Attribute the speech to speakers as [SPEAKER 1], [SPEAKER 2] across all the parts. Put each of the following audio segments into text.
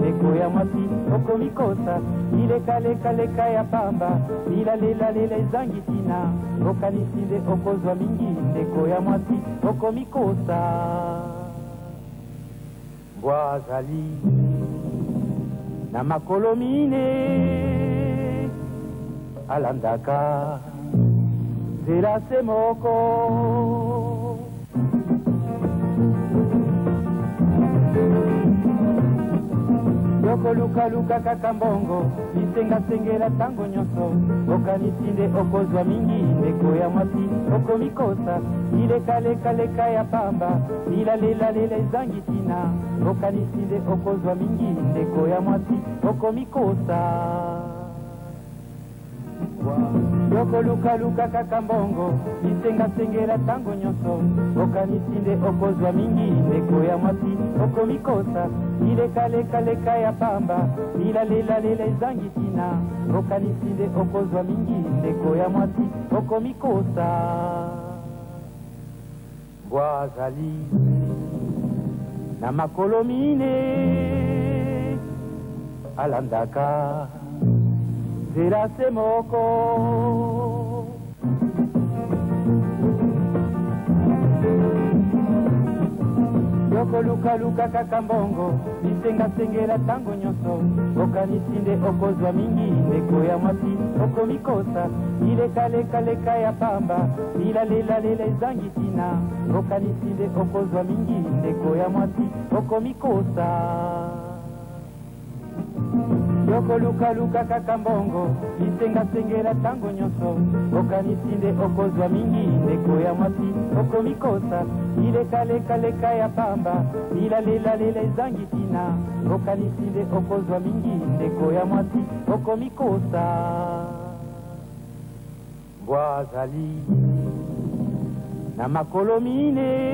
[SPEAKER 1] ndeko ya mwasi okomikosa bilekalekaleka ya pamba bilalelalela ezangi ntina okanisi nde okozwa mingi ndeko ya mwasi okomikosa mbwa azali na makolo mine alandaka nzela se moko yokolukaluka kaka mbongo bisengasengela ntango nyonso okanisi nde okozwa mingi ndeko ya mwasi okomikosa bilekalekaleka ya pamba bilalelalela ezangi ntina okanisi nde okozwa mingi ndeko ya mwasi okomikosa yokolukaluka kaka mbongo bisengasengela ntango nyonso okanisi nde okozwa mingi ndeko ya mwasi okomikosa bilekalekaleka ya pamba bilalelalela ezangi ntina okanisi nde okozwa mingi ndeko ya mwasi okomikosa mbwa azali na makolo mine alandaka nzela se moko yokolukaluka kaka mbongo bisengasengela ntango nyonso okanisi nde okozwa mingi ndeko ya mwasi okomikosa bilekalekaleka ya pamba bilalelalela ezangi ntina okanisi nde okozwa mingi ndeko ya mwasi okomikosa yokolukaluka kaka mbongo bisengasengela ntango nyonso okanisi nde okozwa mingi ndeko ya mwasi okomikosa bilekalekaleka ya pamba bilalelalela ezangi ntina okanisi nde okozwa mingi ndeko ya mwasi okomikosa mbwa azali na makolo mine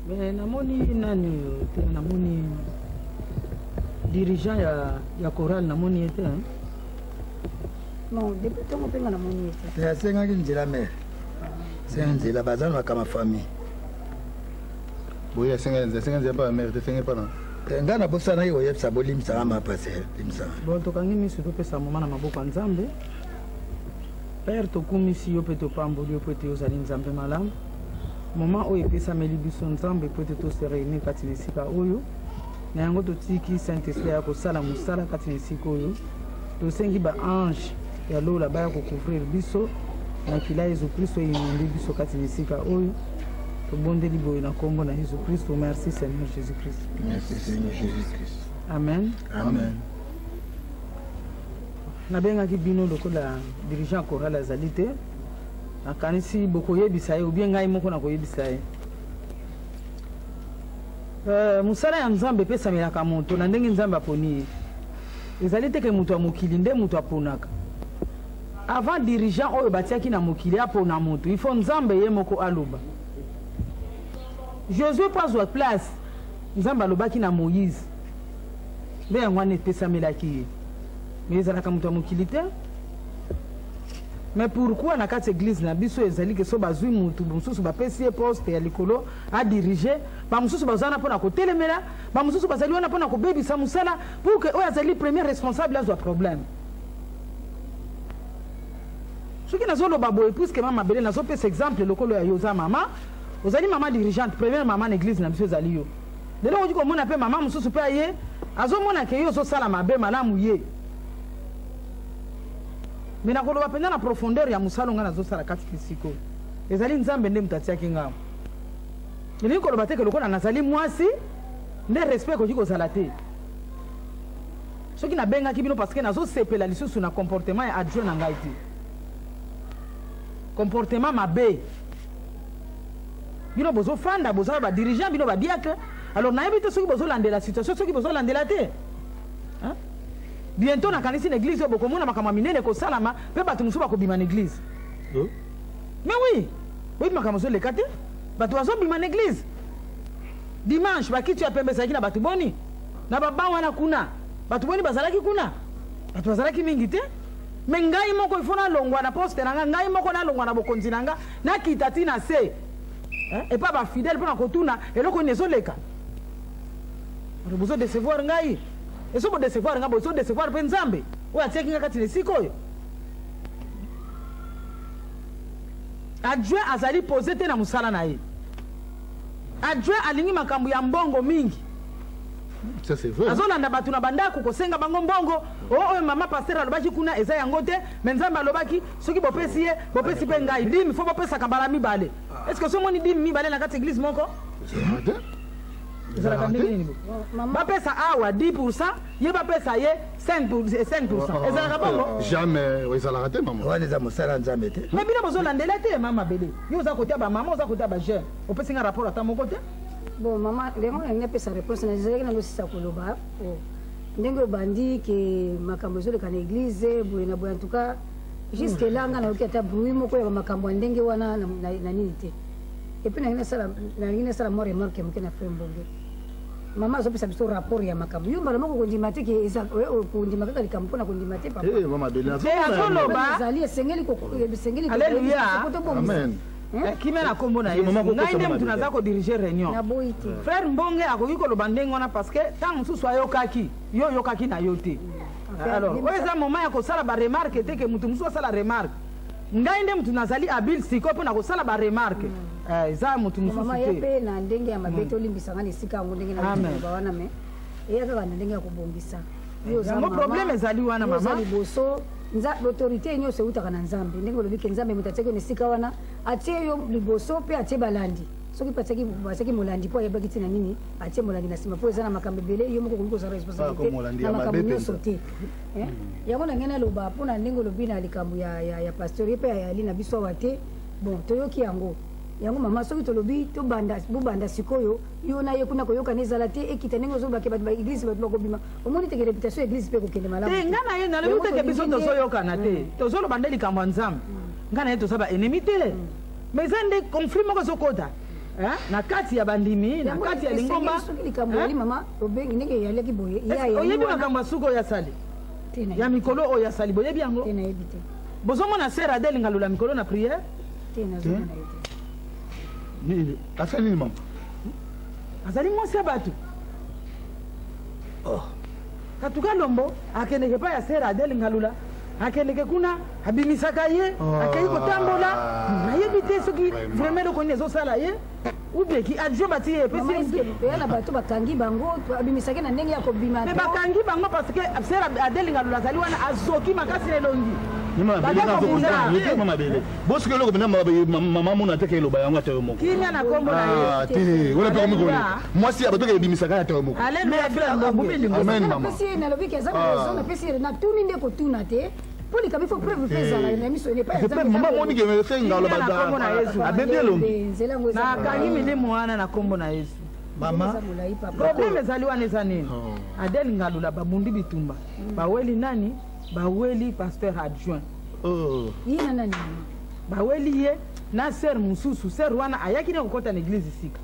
[SPEAKER 2] Mais namoni nani oyo te namoni dirigeant ya, ya chorale namoni ye te hein?
[SPEAKER 3] Non, depuis ntongo mpe nga namoni ye te.
[SPEAKER 4] Te asengaki nzela mare asenga nzela baza na kama famille
[SPEAKER 5] boye asenga nzela asenga nzela mpa na mare te asenga mpa na
[SPEAKER 4] eh, ngai nabosanaki koyebisa bolimbisaka mapase limbisaka
[SPEAKER 2] bon tokangi miso topesa moma na maboko ya nzambe père tokumisi yo mpe topamboli yo mpo ete ozali nzambe malamu moma oyo epesameli biso nzambe mpo ete tose réunir kati na esika oyo na yango totiki saint esprit ya kosala mosala kati na esika oyo Tosengi ba anges ya lola baya ko couvrir biso na makila ya Yezu Kristo einonde biso kati na esika oyo. Tobondeli boye na kombo na Yezu Kristo. Merci Seigneur Jésus Christ.
[SPEAKER 4] Merci Seigneur Jésus Christ.
[SPEAKER 2] Amen.
[SPEAKER 4] Amen.
[SPEAKER 2] Nabengaki bino lokola dirigeant chorale azali te. Nakanisi bokoyebisa ye ou bien ngai moko nakoyebisa ye. Euh, mosala ya Nzambe epesamelaka moto na ndenge Nzambe aponi ye. Ezali te ke moto ya mokili nde moto aponaka. Avant dirigeant oyo batiaki na mokili apona moto, il faut Nzambe ye moko aloba. Josue mpo azwa place, Nzambe alobaki na Moïse. Nde yango wana epesamelaki ye. Mais ezalaka moto ya mokili te. Mais pourquoi na kati eglise na biso ezali ke so bazwi mutu mosusu bapesi ye poste ya likolo a diriger, ba mosusu baza wana pona kotelemela, ba mosusu bazali wana pona kobebisa mosala pour que oyo azali premier responsable azwa problème. Soki nazoloba boye puisque mama Mabele nazopesa exemple lokolo ya yo oza mama, ozali mama dirigeante, première mama na eglise na biso ezali yo. Lelo okoki komona pe mama mosusu pe aye azomona ke yo ozosala mabe malamu ye. Mais nakoloba mpenza na profondeur ya mosala oyo ngai nazosala kati na esika oyo. Ezali Nzambe nde moto atiaki ngai awa. Elingi koloba te ke lokola nazali mwasi nde respect ekoki kozala te. Soki nabengaki bino parce que nazosepela lisusu na comportement ya adjoint na ngai te. Comportement mabe. Bino bozofanda, boza ba dirigeants, bino ba diacres. Alors nayebi te soki bozolandela situation, soki bozolandela te. Hein? Bientot nakanisi na eglise oyo bokomona makambo ya minene ekosalama pe bato mosusu bakobima na eglise.
[SPEAKER 5] Oh.
[SPEAKER 2] Mais oui, boyebi makambo ezoleka te, bato bazobima na eglise. Dimanche bakiti ya pembe ezalaki na bato boni? Na ba bancs wana kuna bato boni bazalaki kuna? Bato bazalaki mingi te. Mais ngai moko il faut nalongwa na poste na nga, ngai moko nalongwa na bokonzi na nga, nakita ti na se epa ba fidèles pona kotuna eloko nini ezoleka. Alors bozo decevoir ngai. Et soki bo decevoir ngai, bozo decevoir pe Nzambe oyo atiaki ngai kati na esika oyo. Adjoint azali pose te na mosala na ye. Adjoint alingi makambo ya mbongo mingi.
[SPEAKER 5] Ça c'est vrai.
[SPEAKER 2] Azolanda bato na bandako kosenga bango mbongo. Oh, oyo mama pasteur alobaki kuna eza yango te, mais Nzambe alobaki soki bopesi ye, bopesi pe ngai. Dime faut bopesaka mbala mibale. Est-ce que osi omoni dime mibale na kati ya eglise moko? Ezalaka ndenge nini boye? Bapesa awa 10%, ye bapesa ye 5%. Ezalaka bongo?
[SPEAKER 5] Jamais, ezalaka te maman.
[SPEAKER 4] Wana eza mosala ya Nzambe te.
[SPEAKER 2] Mais bino bozolandela te mama Mabele. Yo oza kote ya ba mama, oza kote ya ba jeune. Opesi nga rapport ata moko te.
[SPEAKER 3] Bon mama, ndenge nalingi napesa réponse na ezalaki nano osisa koloba oh. Ndenge obandi ke makambo ezoleka na église boye na boye, en tout cas jusque là nga nayoki ata bruit moko ya makambo ya ndenge wana na, na, na nini te. Et puis nalingi nasala nalingi nasala mwa remarque moke na frère Mbonge. Mama azopesa biso rapport ya makambo. Yo mbala moko kondima te ke eza kondima kaka likambo mpona kondima te papa.
[SPEAKER 5] Eh mama Bele
[SPEAKER 2] Te azoloba.
[SPEAKER 3] Ezali esengeli ko esengeli
[SPEAKER 2] Alléluia.
[SPEAKER 5] Amen.
[SPEAKER 2] Eh, kimia na kombo na Yesu. Ngai nde mutu naza ko diriger réunion.
[SPEAKER 3] Naboyi te.
[SPEAKER 2] Frère Mbonge akoki koloba ndenge wana parce que tango mosusu ayokaki, yo oyokaki na yo te. Alors, oyo eza moment ya kosala ba remarque te ke mutu mosusu asala remarque. Ngai nde mutu nazali habile sikoyo pona kosala ba remarque. Eh, eza mutu mosusu te.
[SPEAKER 3] Mama ye pe na ndenge ya mabe te, olimbisa nga na esika yango ndenge na koloba wana mais eya kaka na ndenge ya kobongisa.
[SPEAKER 2] Yo oza mama. Yango problème ezali wana mama.
[SPEAKER 3] Yo oza liboso. L'autorité nyonso eutaka na Nzambe. Ndenge olobi ke Nzambe moto atiaki yo na esika wana, atie yo liboso pe atie balandi. Soki pe atiaki, atiaki molandi po ayebaki ntina nini atie molandi na nsima, po eza na makambo ebele, yo moko okoki kozwa responsabilité na makambo nyonso te. Eh? Yango na ngai naloba mpo na ndenge olobi na likambo ya, ya, ya pasteur, ye mpe ayali na biso awa te. Bon, toyoki yango. Yango mama, soki tolobi tobanda, bobanda sikoyo, yo na ye kuna koyokana ezala te, ekita ndenge ozoloba ke bato ba eglise bato bakobima. Omoni te ke reputation ya eglise mpe ekokende malamu
[SPEAKER 2] te.
[SPEAKER 3] Te,
[SPEAKER 2] nga na ye nalobi te ke biso tozoyokana te. Tozoloba nde likambo ya Nzambe. Nga na ye toza ba ennemi te. Mais eza nde conflit moko ezokota na kati ya bandimi, na kati ya lingomba.
[SPEAKER 3] Soki likambo eyali mama, obengi ndenge eyalaki boye.
[SPEAKER 2] Oyebi makambo ya suka oyo asali? Ya mikolo oyo asali, boyebi yango?
[SPEAKER 3] Te, nayebi te.
[SPEAKER 2] Bozomona sœur Adèle Ngalula mikolo na prière?
[SPEAKER 3] Te, nazomona ye te.
[SPEAKER 5] Nini? Asali nini mama?
[SPEAKER 2] Azali mwasi ya bato. Oh. Katuka Lombo akendeke epai ya sœur Adèle Ngalula, akendeke kuna abimisaka ye, akei kotambola, nayebi te soki vraiment eloko nini ezosala ye ou bien ki adjoint batie ye epesi ye.
[SPEAKER 3] Eya na bato bakangi bango, abimisaki na ndenge ya kobima.
[SPEAKER 2] Mais bakangi bango parce que sœur Adèle Ngalula azali wana azoki makasi na elongi.
[SPEAKER 5] Mama Bele, bosoki eloko mpenza mama mona te ke eloba yango ata yo moko.
[SPEAKER 2] Kimia na kombo na ye.
[SPEAKER 5] Ah te, wana mpe okomi koleka. Mwasi ya bato ke ebimisaka ata yo moko.
[SPEAKER 2] Alléluia frère Mbonge.
[SPEAKER 5] Amen mama.
[SPEAKER 3] Napesi ye nalobi ke aza na raison, napesi ye natuni nde kotuna te. Mpo likambo il faut preuve mpe ezala na miso epai ya Nzambe.
[SPEAKER 5] Mama amoni ke se ngalo abebi elongi.
[SPEAKER 2] Nakangi milimo wana na kombo na Yesu.
[SPEAKER 4] Mama,
[SPEAKER 2] problème ezali wana eza nini? Adèle Ngalula babundi bitumba. Baweli nani? Baweli pasteur adjoint.
[SPEAKER 3] Ye na nani mama?
[SPEAKER 2] Baweli ye na sœur mosusu. Sœur wana ayaki ne kokota na église sika.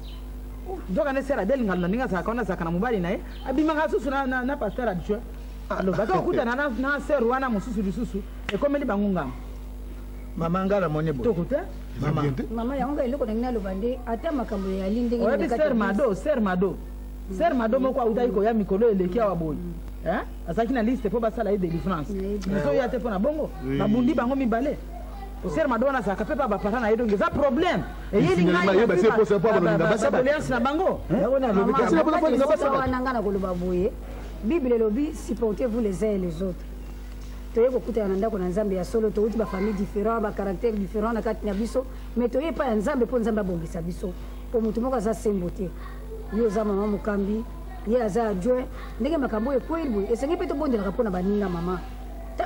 [SPEAKER 2] Nzoka nde sœur Adèle Ngalula ndenge azalaka wana azalaka na mobali na ye, abimaka susu na, na, na pasteur adjoint. Alors baza kokutana na, na sœur wana mosusu lisusu ekomeli bango ngambo.
[SPEAKER 4] Mama nga namoni boye.
[SPEAKER 2] Toko te?
[SPEAKER 4] Mama.
[SPEAKER 3] Mama yango nga eloko nalingi naloba nde ata makambo eyali ndenge nini
[SPEAKER 2] Oyebi
[SPEAKER 3] na kati ya
[SPEAKER 2] sœur Mado, sœur Mado. Sœur Mado moko awutaki koya mikolo eleki awa boye. Hein? Azalaki na liste po basala ye delivrance. Ezoya te pona bongo. Babundi bango mibale. Sœur Mado wana azalaka pe pa ba parents na ye donc eza problème. Eyeli ngai na doléance na bango.
[SPEAKER 3] Wana nga nakoloba boye, Bible elobi supportez-vous les uns et les autres. Toye kokutana na ndako na Nzambe ya solo, towuti ba famille différent, ba caractère différent na kati na biso, mais toye epai ya Nzambe mpo Nzambe abongisa biso. Mpo moto moko aza sembo te. Yo oza mama mokambi, ye aza adjoint. Ndenge makambo oyo ekweli boye, esengeli mpe tobondelaka mpo na baninga mama.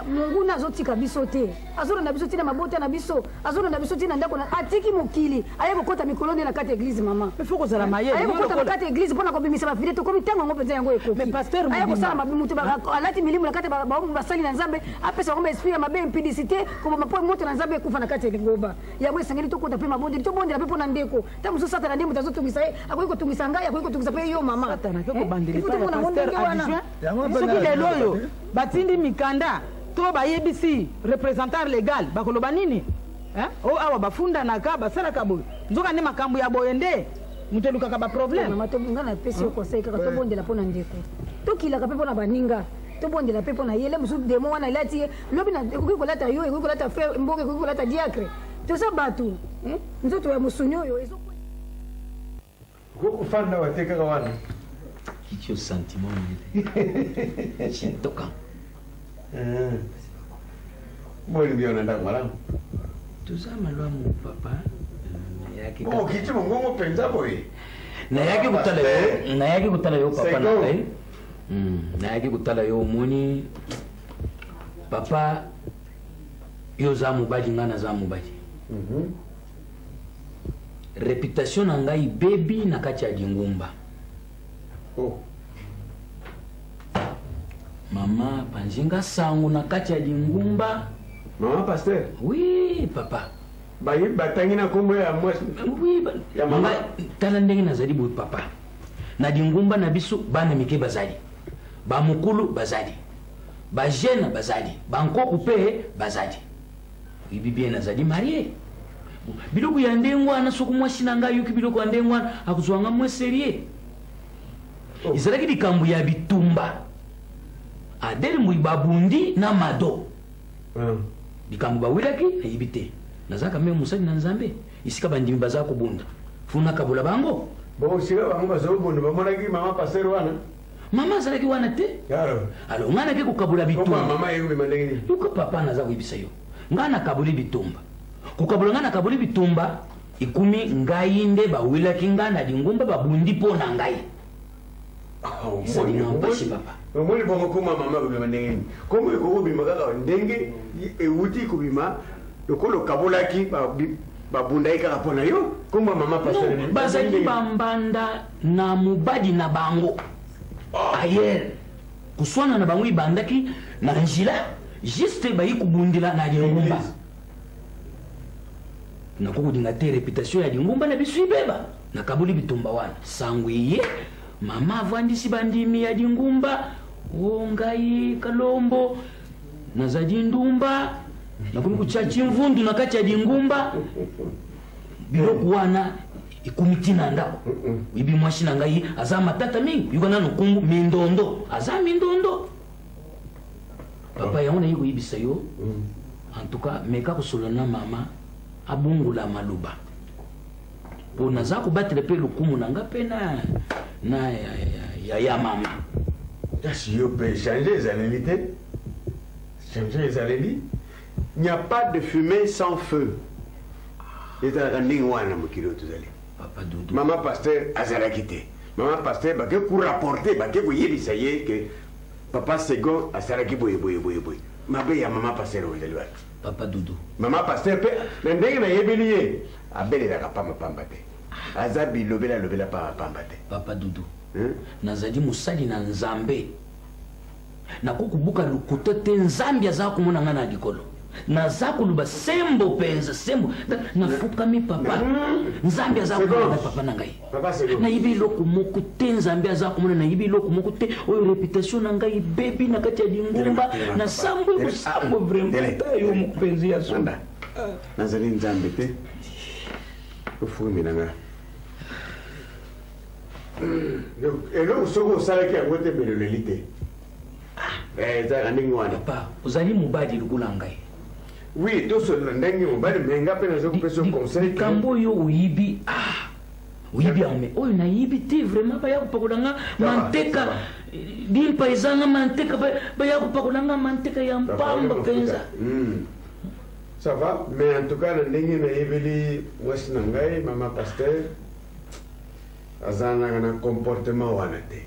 [SPEAKER 3] Monguna azotika biso te, azolanda biso ti na mabota na biso, azolanda biso ti na ndako na atiki mokili, aye kokota mikolo nde na kati ya eglise mama.
[SPEAKER 2] Il faut kozala mayele.
[SPEAKER 3] Aye kokota na kati ya eglise mpona kobimisa bafide, tokomi ntango yango mpenza yango ekoki.
[SPEAKER 2] Mais pasteur
[SPEAKER 3] Aye
[SPEAKER 2] Mobimba.
[SPEAKER 3] kosala mabe, moto alati milimo na kati ya basali na Nzambe, apesa bango ba esprit ya mabe, impudicité, koboma mpo moto na Nzambe ekufa na kati ya lingomba. Yango esengeli tokota mpe mabondeli, tobondela mpe mpona ndeko. Ntango mosusu Satana nde moto azotungisa ye, akoki kotungisa ngai, akoki kotungisa mpe yo mama.
[SPEAKER 2] Satana ake
[SPEAKER 3] Eh?
[SPEAKER 2] kobandela
[SPEAKER 3] Il faut
[SPEAKER 2] epai ya
[SPEAKER 3] tomona yango
[SPEAKER 2] pasteur
[SPEAKER 3] ndenge wana.
[SPEAKER 2] adjoint.
[SPEAKER 4] Yango mpe
[SPEAKER 2] Soki
[SPEAKER 4] na-
[SPEAKER 2] lelo oyo batindi mikanda to bayebisi représentant légal, bakoloba nini? Hein? O awa bafundanaka, basalaka boye, nzoka nde makambo ya boye nde moto elukaka baproblème.
[SPEAKER 3] Mama, nga napesi yo conseil kaka, tobondela mpo na ndeko, tokilaka mpe mpo na baninga, tobondela mpe mpo na ye. Le mosusu démon wana elati ye lobi ekoki kolata yo, ekoki kolata frère mboka, ekoki kolata diacre. Toza bato, eh? Nzoto ya mosuni oyo ezo
[SPEAKER 6] Okofanda wa te kaka wana.
[SPEAKER 7] Kiti yo sentiment mingi te.
[SPEAKER 6] Bolingi yo na ndako malamu.
[SPEAKER 7] Toza malamu papa. Nayaki
[SPEAKER 6] Bon, okiti mongongo mpenza boye.
[SPEAKER 7] Nayaki kotala yo, nayaki kotala yo papa na
[SPEAKER 6] Seko.
[SPEAKER 7] ngai. Nayaki kotala yo, omoni papa, yo oza mobali, ngai naza mobali. Réputation na ngai bebi na kati ya lingomba.
[SPEAKER 6] Oh.
[SPEAKER 7] Mama panzinga sango na kati ya lingumba.
[SPEAKER 6] Mama pasteur.
[SPEAKER 7] Oui papa.
[SPEAKER 6] Baye batangi na kombo ya mwasi.
[SPEAKER 7] Oui,
[SPEAKER 6] Ya mama.
[SPEAKER 7] Tala ndenge nazali boye papa. Na lingumba na biso bana mike bazali, bamokulu bazali, bajeune bazali, bankoko mpe bazali. Oyebi bien nazali marié. Biloko ya ndenge wana, soki mwasi na ngai ayoki biloko ya ndenge wana, akozwa nga moins sérieux.
[SPEAKER 6] Oh.
[SPEAKER 7] Ezalaki likambo ya bitumba. Adele Mbui babundi na Mado. Likambo bawelaki nayebi te. Nazalaka me mosali na Nzambe, esika bandimi baza kobunda, funa kabola bango.
[SPEAKER 6] Bon, sika bango bazobunda, bamonaki mama pasteur wana.
[SPEAKER 7] Mama azalaki wana te.
[SPEAKER 6] Alors,
[SPEAKER 7] Alors ngai nake kokabola
[SPEAKER 6] kombo ya
[SPEAKER 7] bitumba.
[SPEAKER 6] mama ekobima ndenge nini?
[SPEAKER 7] Yoka papa, naza koyebisa yo, ngai nakaboli bitumba, kokabola ngai nakaboli bitumba, ekumi ngai nde bawelaki ngai na lingomba, babundi mpo na ngai. Esalinga mpasi papa.
[SPEAKER 6] Omoni bongo koma mama ekobima ndenge nini? Kombo ekokobima kaka ndenge ewuti kobima, lokola okabolaki, babundaki kaka mpo na yo, kombo ya mama pasteur.
[SPEAKER 7] Non, bazali bambanda na mobali na bango ayer, koswana na bango ebandaki na nzela, juste bayi kobundela na lingomba. Nakoki kolinga te réputation ya lingomba na biso ebeba. Nakaboli bitumba wana, sango eye, mama avandisi bandimi ya lingumba: o ngai Kalombo nazali ndumba, nakomi kotia chimvundu na kati ya lingumba. Biloko wana ekomi ntina ndako. Oyebi mwasi na ngai aza matata mingi, yoka nano nkombo mindondo, aza mindondo papa. Yango nayi koyebisa yo, en tout cas meka kosolola na mama, abongola maloba, mpo naza kobatela mpe lokumu na nga mpe na ya mama.
[SPEAKER 6] Kasi yo mpe change ezaleli te, change ezaleli. Il n'y a pas de fumée sans feu, ezalaka ndenge wana na mokili oyo tozali.
[SPEAKER 7] Papa Dudu.
[SPEAKER 6] Mama pasteur azalaki te. Mama pasteur bake korapporter, bake koyebisa ye ke papa Second asalaki boye boye boye boye. Mabe ya mama pasteur oyo ezali wapi?
[SPEAKER 7] Papa Dudu.
[SPEAKER 6] Mama pasteur mpe na ndenge nayebeli ye, abelelaka pambapamba te, aza bilobela alobela pambapamba te.
[SPEAKER 7] Papa Dudu.
[SPEAKER 6] Hein?
[SPEAKER 7] Nazali mosali na Nzambe, nakoki kobuka lokuta te. Nzambe aza komona ngai na likolo, naza koloba sembo mpenza, sembo. Nafukami papa, Nzambe aza komona ngai, papa na ngai.
[SPEAKER 6] Papa Second.
[SPEAKER 7] Nayebi eloko moko te, Nzambe aza komona, nayebi eloko moko te. Oyo réputation na ngai ebebi na kati ya lingomba, nasambwe kosambwa vraiment, ta yo moko mpenza ya solo.
[SPEAKER 6] Anda nazali Nzambe te, ofukami na nga. Eloko soki osalaki yango te, beloleli te. Ezalaka ndenge wana.
[SPEAKER 7] Papa, ozali mobali lokola ngai.
[SPEAKER 6] Oui, tosolola ndenge mobali, me nga mpe naza kopesa yo conseil.
[SPEAKER 7] Likambo oyo oyibi, ah, oyibi yango, me oyo nayibi te vraiment, baya kopakola nga manteka, limpa ezanga manteka, baya kopakola nga manteka ya mpamba mpenza.
[SPEAKER 6] Ça va, mais en tout cas na ndenge nayebeli mwasi na ngai mama pasteur, aza nanga na comportement wana te.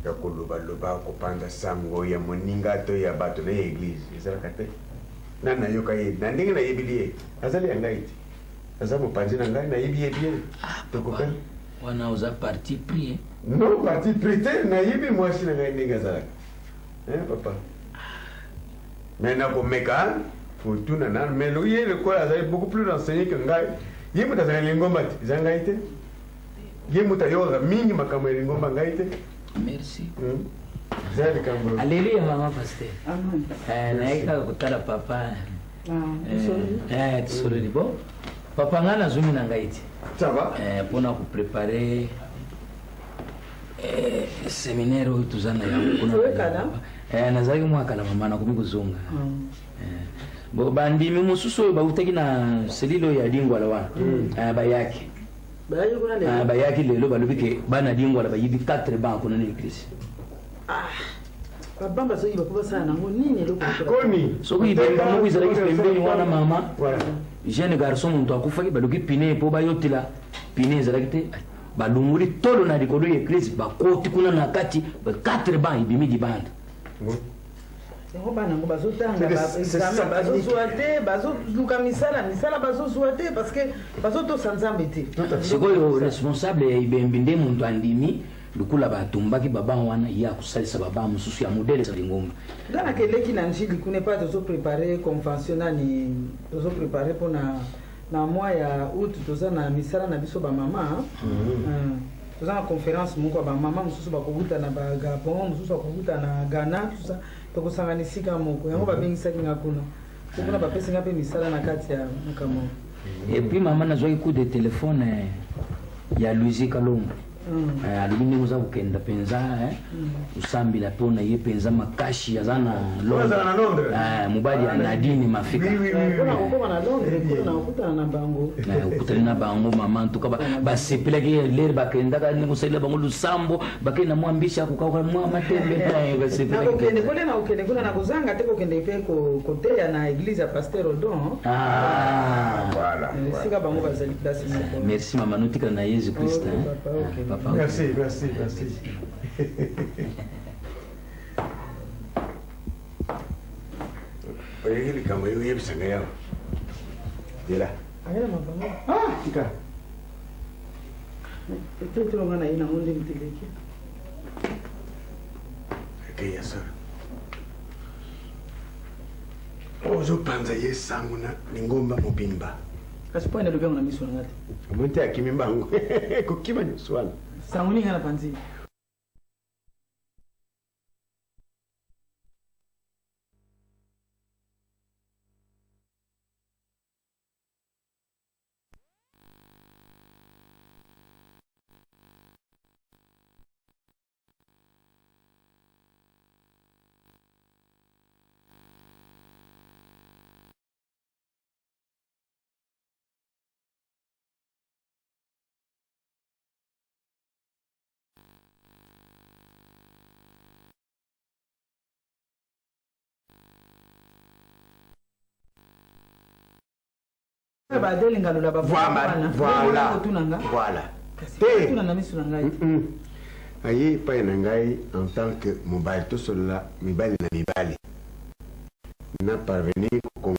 [SPEAKER 6] Ya kolobaloba, kopanza sango ya moninga to ya bato na ye eglise ezalaka te. Nani nayoka ye na ndenge nayebili ye, azali ya ngai te, aza mopanzi na ngai, nayebi ye bien.
[SPEAKER 7] Ah,
[SPEAKER 6] Tokokani.
[SPEAKER 7] Wana oza parti pris eh?
[SPEAKER 6] Non, parti pris te, nayebi mwasi na ngai ndenge azalaka. Hein, papa. Mais nakomeka kotuna nanu, mais ye lokola azali beaucoup plus renseigné que ngai, ye moto azalaka na lingomba te, eza ngai te. Ye moto ayokaka mingi makambo ya lingomba, ngai te.
[SPEAKER 7] Merci.
[SPEAKER 6] Eza likambo.
[SPEAKER 7] Aleluya mama pasteur. Eh, nayaki kaka kotala papa. Eh, eh, tosololi bon. Papa ngai nazongi na ngai te.
[SPEAKER 6] Ça va?
[SPEAKER 7] Eh, mpona koprepare eh, seminaire oyo toza na yango kuna.
[SPEAKER 2] Oyekala?
[SPEAKER 7] Eh, nazalaki mwa kala mama, nakomi kozonga. Bon, bandimi mosusu oyo bautaki na selile oyo ya Lingwala wana, eh, bayaki.
[SPEAKER 2] Bayaki kuna lelo?
[SPEAKER 7] Ah, bayaki lelo, balobi ke bana Lingwala bayibi 4 bancs kuna na église.
[SPEAKER 2] Ba bancs bazoyiba mpo basala nango nini eloko lokola?
[SPEAKER 6] Koni.
[SPEAKER 7] Soki ibemba moko ezalaki pembeni wana mama, jeune garçon moto akufaki, baluki pine mpo bayotela, pine ezalaki te, balongoli tolo na likolo ya église, bakoti kuna na kati, 4 bancs ebimi libanda.
[SPEAKER 2] Yango bana yango bazotanga ba examen bazozwa te, bazoluka misala, misala bazozwa te parce que bazotosa Nzambe te.
[SPEAKER 7] Sikoyo responsable ya ibembi nde moto andimi lokola batumbaki baban wana, ye akosalisa baban mosusu ya modele ya lingomba.
[SPEAKER 2] Nga nakeleki na Njili kuna epai tozo prepare convention nani, tozo prepare mpona na mois ya août, toza na misala na biso bamama. Toza na conférence moko ya bamama mosusu bakowuta na ba Gabon, mosusu bakowuta na Ghana, tout ça, tokosangana esika moko. Yango babengisaki nga kuna po kuna bapesi nga mpe misala na kati ya makambo.
[SPEAKER 7] Et puis mama, nazwaki coup de téléphone ya Louise Kalombo. Alobi ndenge oza kokenda mpenza, osambela mpo na ye mpenza makasi, aza na
[SPEAKER 6] Azala na Londres.
[SPEAKER 7] Mobali ya Nadine Mafika.
[SPEAKER 6] Oui, oui, oui,
[SPEAKER 2] mpona
[SPEAKER 6] oui.
[SPEAKER 2] kokóma na Londres kuna na kokutana na bango.
[SPEAKER 7] Okutani na bango mama, ntuka basepelaki lere bakendaka ndenge osalela bango lusambo, bakei na mwa mbisi ya kokauka, mwa matembe, basepelaki.
[SPEAKER 2] Nakokende kuna, nakokende kuna, nakozanga te kokende mpe koteya na église ya pasteur Odon.
[SPEAKER 7] Ah.
[SPEAKER 6] Voilà.
[SPEAKER 2] Esika bango bazali place moko.
[SPEAKER 7] Merci mama, notikala na Yesu Christ.
[SPEAKER 2] Ok,
[SPEAKER 7] Hein.
[SPEAKER 2] papa, ok.
[SPEAKER 7] Papa, ok.
[SPEAKER 6] Merci, merci, merci. Oyebi likambo oyo oyebisa ngai awa zela.
[SPEAKER 2] Ayela mabango.
[SPEAKER 6] Ah, tika.
[SPEAKER 2] Etetelo nga na ye nango nde miteleki.
[SPEAKER 6] Eke ya solo ozopanza ye sango na lingomba mobimba.
[SPEAKER 2] Kasi mpo ene elobi yango na miso na nga te.
[SPEAKER 6] Omoni te akimi mbango kokima nyonso wana.
[SPEAKER 2] Sango nini nga na panzi? Baadele Ngalula.
[SPEAKER 6] Voilà, voilà.
[SPEAKER 2] Kotunanga.
[SPEAKER 6] Voilà.
[SPEAKER 2] Kasi
[SPEAKER 6] Te.
[SPEAKER 2] tuna na miso na ngai te.
[SPEAKER 6] Aye epai na ngai en tant que mobali, tosolola mibali na mibali, na parvenir ko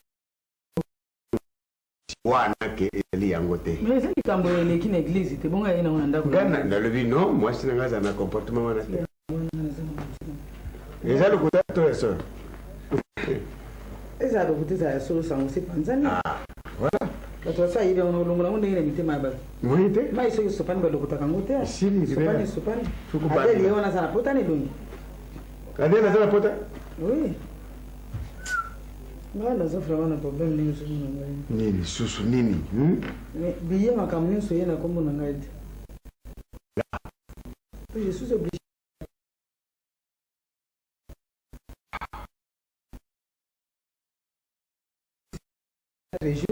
[SPEAKER 6] wana ke ezali yango te.
[SPEAKER 2] Mais eza likambo eleki na église te, bongo aye nango na ndako.
[SPEAKER 6] Ngai nalobi non, mwasi na ngai azala na comportement wana te. Eza lokuta to ya solo?
[SPEAKER 2] Ezala lokuta, ezala ya solo, sango se panzani.
[SPEAKER 6] Voilà.
[SPEAKER 2] Bato basi ayebi yango na kolongola yango ndenge na mitema ya bato.
[SPEAKER 6] Moyi te.
[SPEAKER 2] Mai soki esopani, balokotaka yango te.
[SPEAKER 6] Esili,
[SPEAKER 2] esopani,
[SPEAKER 6] libela.
[SPEAKER 2] esopani.
[SPEAKER 6] Faut
[SPEAKER 2] Adele ye wana aza na pota na elongi.
[SPEAKER 6] Adele aza na pota.
[SPEAKER 2] Oui, ngai naza vraiment na problème ndenge ozomona ngai.
[SPEAKER 6] Nini lisusu nini?
[SPEAKER 2] Mais biye makambo nyonso ye na nkombo na ngai te. Je suis obligé région.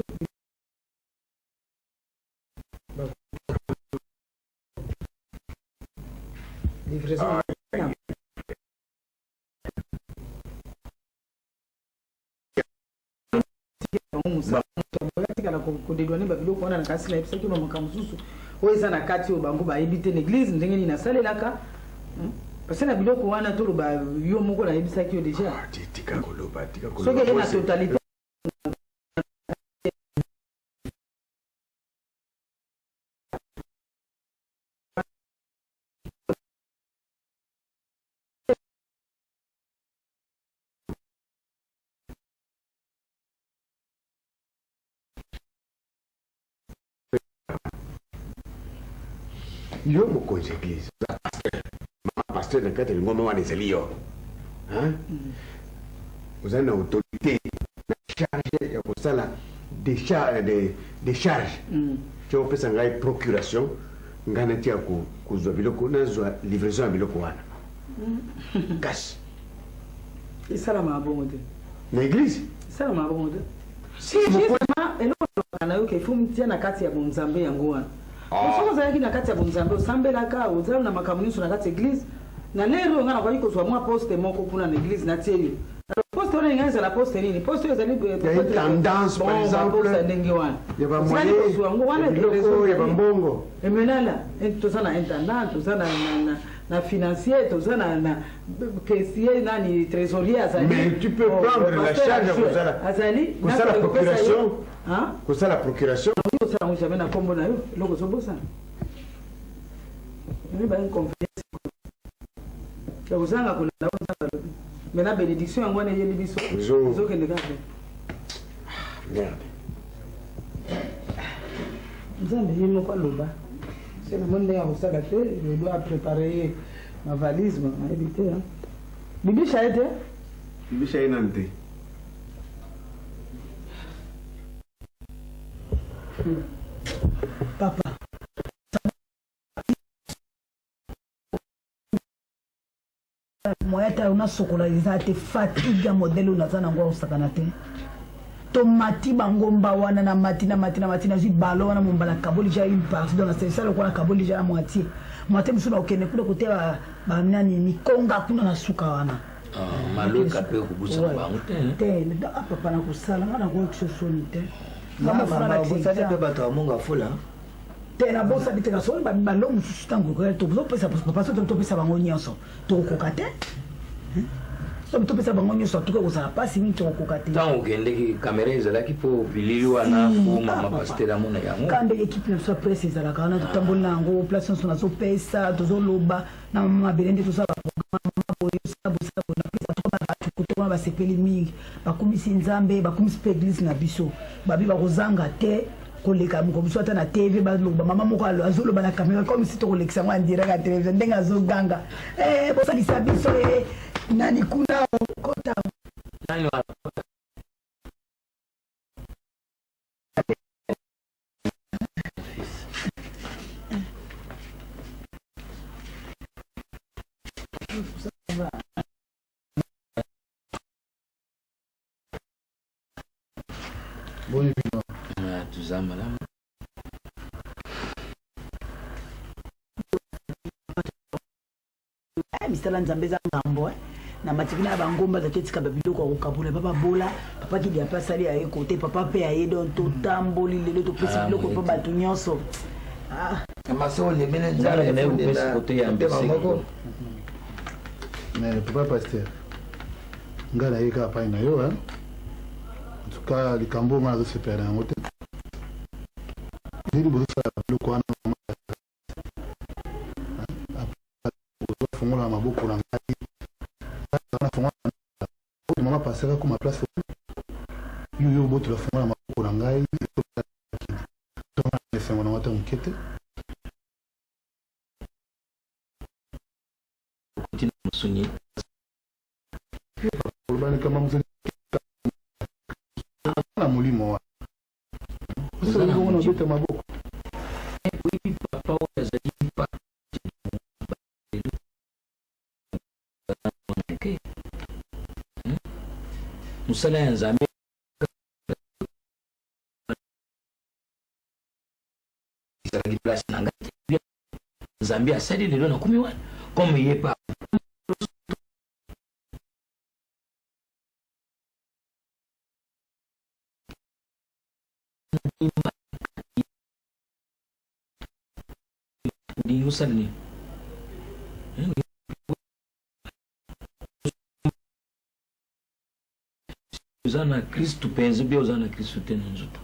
[SPEAKER 2] Livraison. Mosala atikala kodédouaner babiloko wana na kasi nayebisaki ba makambo mosusu oyo eza na kati oyo bango bayebi te na église ndenge nini nasalelaka. Parce que na biloko wana toloba yo moko nayebisaki yo déjà.
[SPEAKER 6] Ah, tika koloba, tika koloba.
[SPEAKER 2] Soki eye na totalité.
[SPEAKER 6] Yo mokonzi eglise, oza pasteur, mama pasteur na kati ya lingomba wana ezali yo, hein? Ozali na autorité na charge ya kosala décharge ti opesa ngai procuration, ngai natia kozwa biloko, nazwa livraison ya biloko wana kasi.
[SPEAKER 2] Esalamaka bongo te.
[SPEAKER 6] Na eglise
[SPEAKER 2] esalamaka bongo te. Si justement eloko nalobaka na yo ke faut mitia na kati ya bonzambe yango wana. Soki ozalaki na kati ya bonzambe, osambelaka, oza na makambo nyonso na kati ya eglise, na lere oyo ngai nakoki kozwa mwa poste moko kuna na eglise natie yo. Alors poste wana elingi ezala poste nini? Poste oyo ezali
[SPEAKER 6] Ya intendance, par exemple,
[SPEAKER 2] poste ya ndenge wana.
[SPEAKER 6] Ya ba
[SPEAKER 2] Ozali
[SPEAKER 6] moyen,
[SPEAKER 2] kozwa yango wana
[SPEAKER 6] ya biloko, ya bambongo.
[SPEAKER 2] Et maintenant là, toza na intendant, toza na financier, toza na caissier, nani, trésorier azali.
[SPEAKER 6] Mais tu peux
[SPEAKER 2] Oh,
[SPEAKER 6] prendre la
[SPEAKER 2] pasteur
[SPEAKER 6] charge ya
[SPEAKER 2] adjoint
[SPEAKER 6] kozala
[SPEAKER 2] azali
[SPEAKER 6] kosala
[SPEAKER 2] nakende kopesa ye.
[SPEAKER 6] procuration.
[SPEAKER 2] Hein?
[SPEAKER 6] Kosala procuration.
[SPEAKER 2] Nakoki kosala yango jamais na kombo na yo, eloko ozobosana. Oyeba inconvénient ya kozanga kolanda oyo Nzambe alobi. Mais na bénédiction yango wana eyeli biso, ezokende kaka.
[SPEAKER 6] Merde.
[SPEAKER 2] Nzambe ye moko aloba. Se namoni ndenge akosala te, je dois préparer ye ma valise, nayebi te. Hein? Bibisha ye te?
[SPEAKER 6] Bibisha ye nanu te.
[SPEAKER 8] Papa. Moyen ata nasokola eza te, fatigue ya modèle oyo naza nango akosakana te. Tomati bangomba wana, na mati, na mati, na mati, nazwi ballon wana mombala kaboli ja une partie, donc nasala lokola kaboli ja na moitié moitié mosusu, nakokende kuna kote banani mikonga kuna na suka wana.
[SPEAKER 7] Maloka mpe kobusana bango te.
[SPEAKER 8] Te, papa, nakosala nga nakoyokisa soni te.
[SPEAKER 4] Bosali mpe bato ya monga fula.
[SPEAKER 8] Te, nabosani te, kasi oyo balo mosusu ntango tozopesa papa, so topesa bango nyonso tokokoka te. Soki topesa bango nyonso atuka kozala mpasi mingi, tokokoka te.
[SPEAKER 7] Ntango okendeki, kamera ezalaki mpo bilili wana po mama pasteur amona yango.
[SPEAKER 8] Ka ndenge ekipe na biso ya presse ezalaka wana, totamboli na yango place nyonso, nazopesa, tozoloba na mama mabele nde tozala baprogramme, mama boye, osala boye, osala boye. Napesa tuka bato kote wana basepeli mingi, bakumisi Nzambe, bakumisi mpe eglise na biso, babi bakozanga te koleka moko biso ata na TV baloba mama moko azoloba na kamera comme si tokolekisa yango en direct ya télévision, ndenge azoganga: "Eh, bosalisa biso e nani kuna kota."
[SPEAKER 7] Nani wana?
[SPEAKER 5] Boni bino?
[SPEAKER 7] Toza malamu.
[SPEAKER 8] Misala Nzambe eza ngambo na matiki na bangomba zaki etika babiloko ya kokabola pa babola. Papa Kidi ape asali aye kote, papa mpe aye, donc totamboli lelo, topesi biloko mpo bato nyonso.
[SPEAKER 4] Masa olembeli nzala
[SPEAKER 7] efundela
[SPEAKER 4] moko.
[SPEAKER 5] Mais papa pasteur, ngai naye kaka pai na yo. En tout cas, likambo oyo ngai nazosepela na yango te. Ndenge bozosala biloko wana, ozofongola na maboko na ngai, nafongola mama pasteur akoma place yo, yo obotola fongola na maboko na ngai, esengo nango ata moke te.
[SPEAKER 7] Mosuni.
[SPEAKER 5] Olobani kama mosuni na molimo wana, obeta maboko.
[SPEAKER 7] Oyebi papa oyo azali moke, mosala ya Nzambe. Ezalaki place na ngai te. Nzambe asali lelo nakomi wana comme ye pa. Olingi osala nini? Oza na Kristu mpenza ubie oza na Kristu te na nzoto?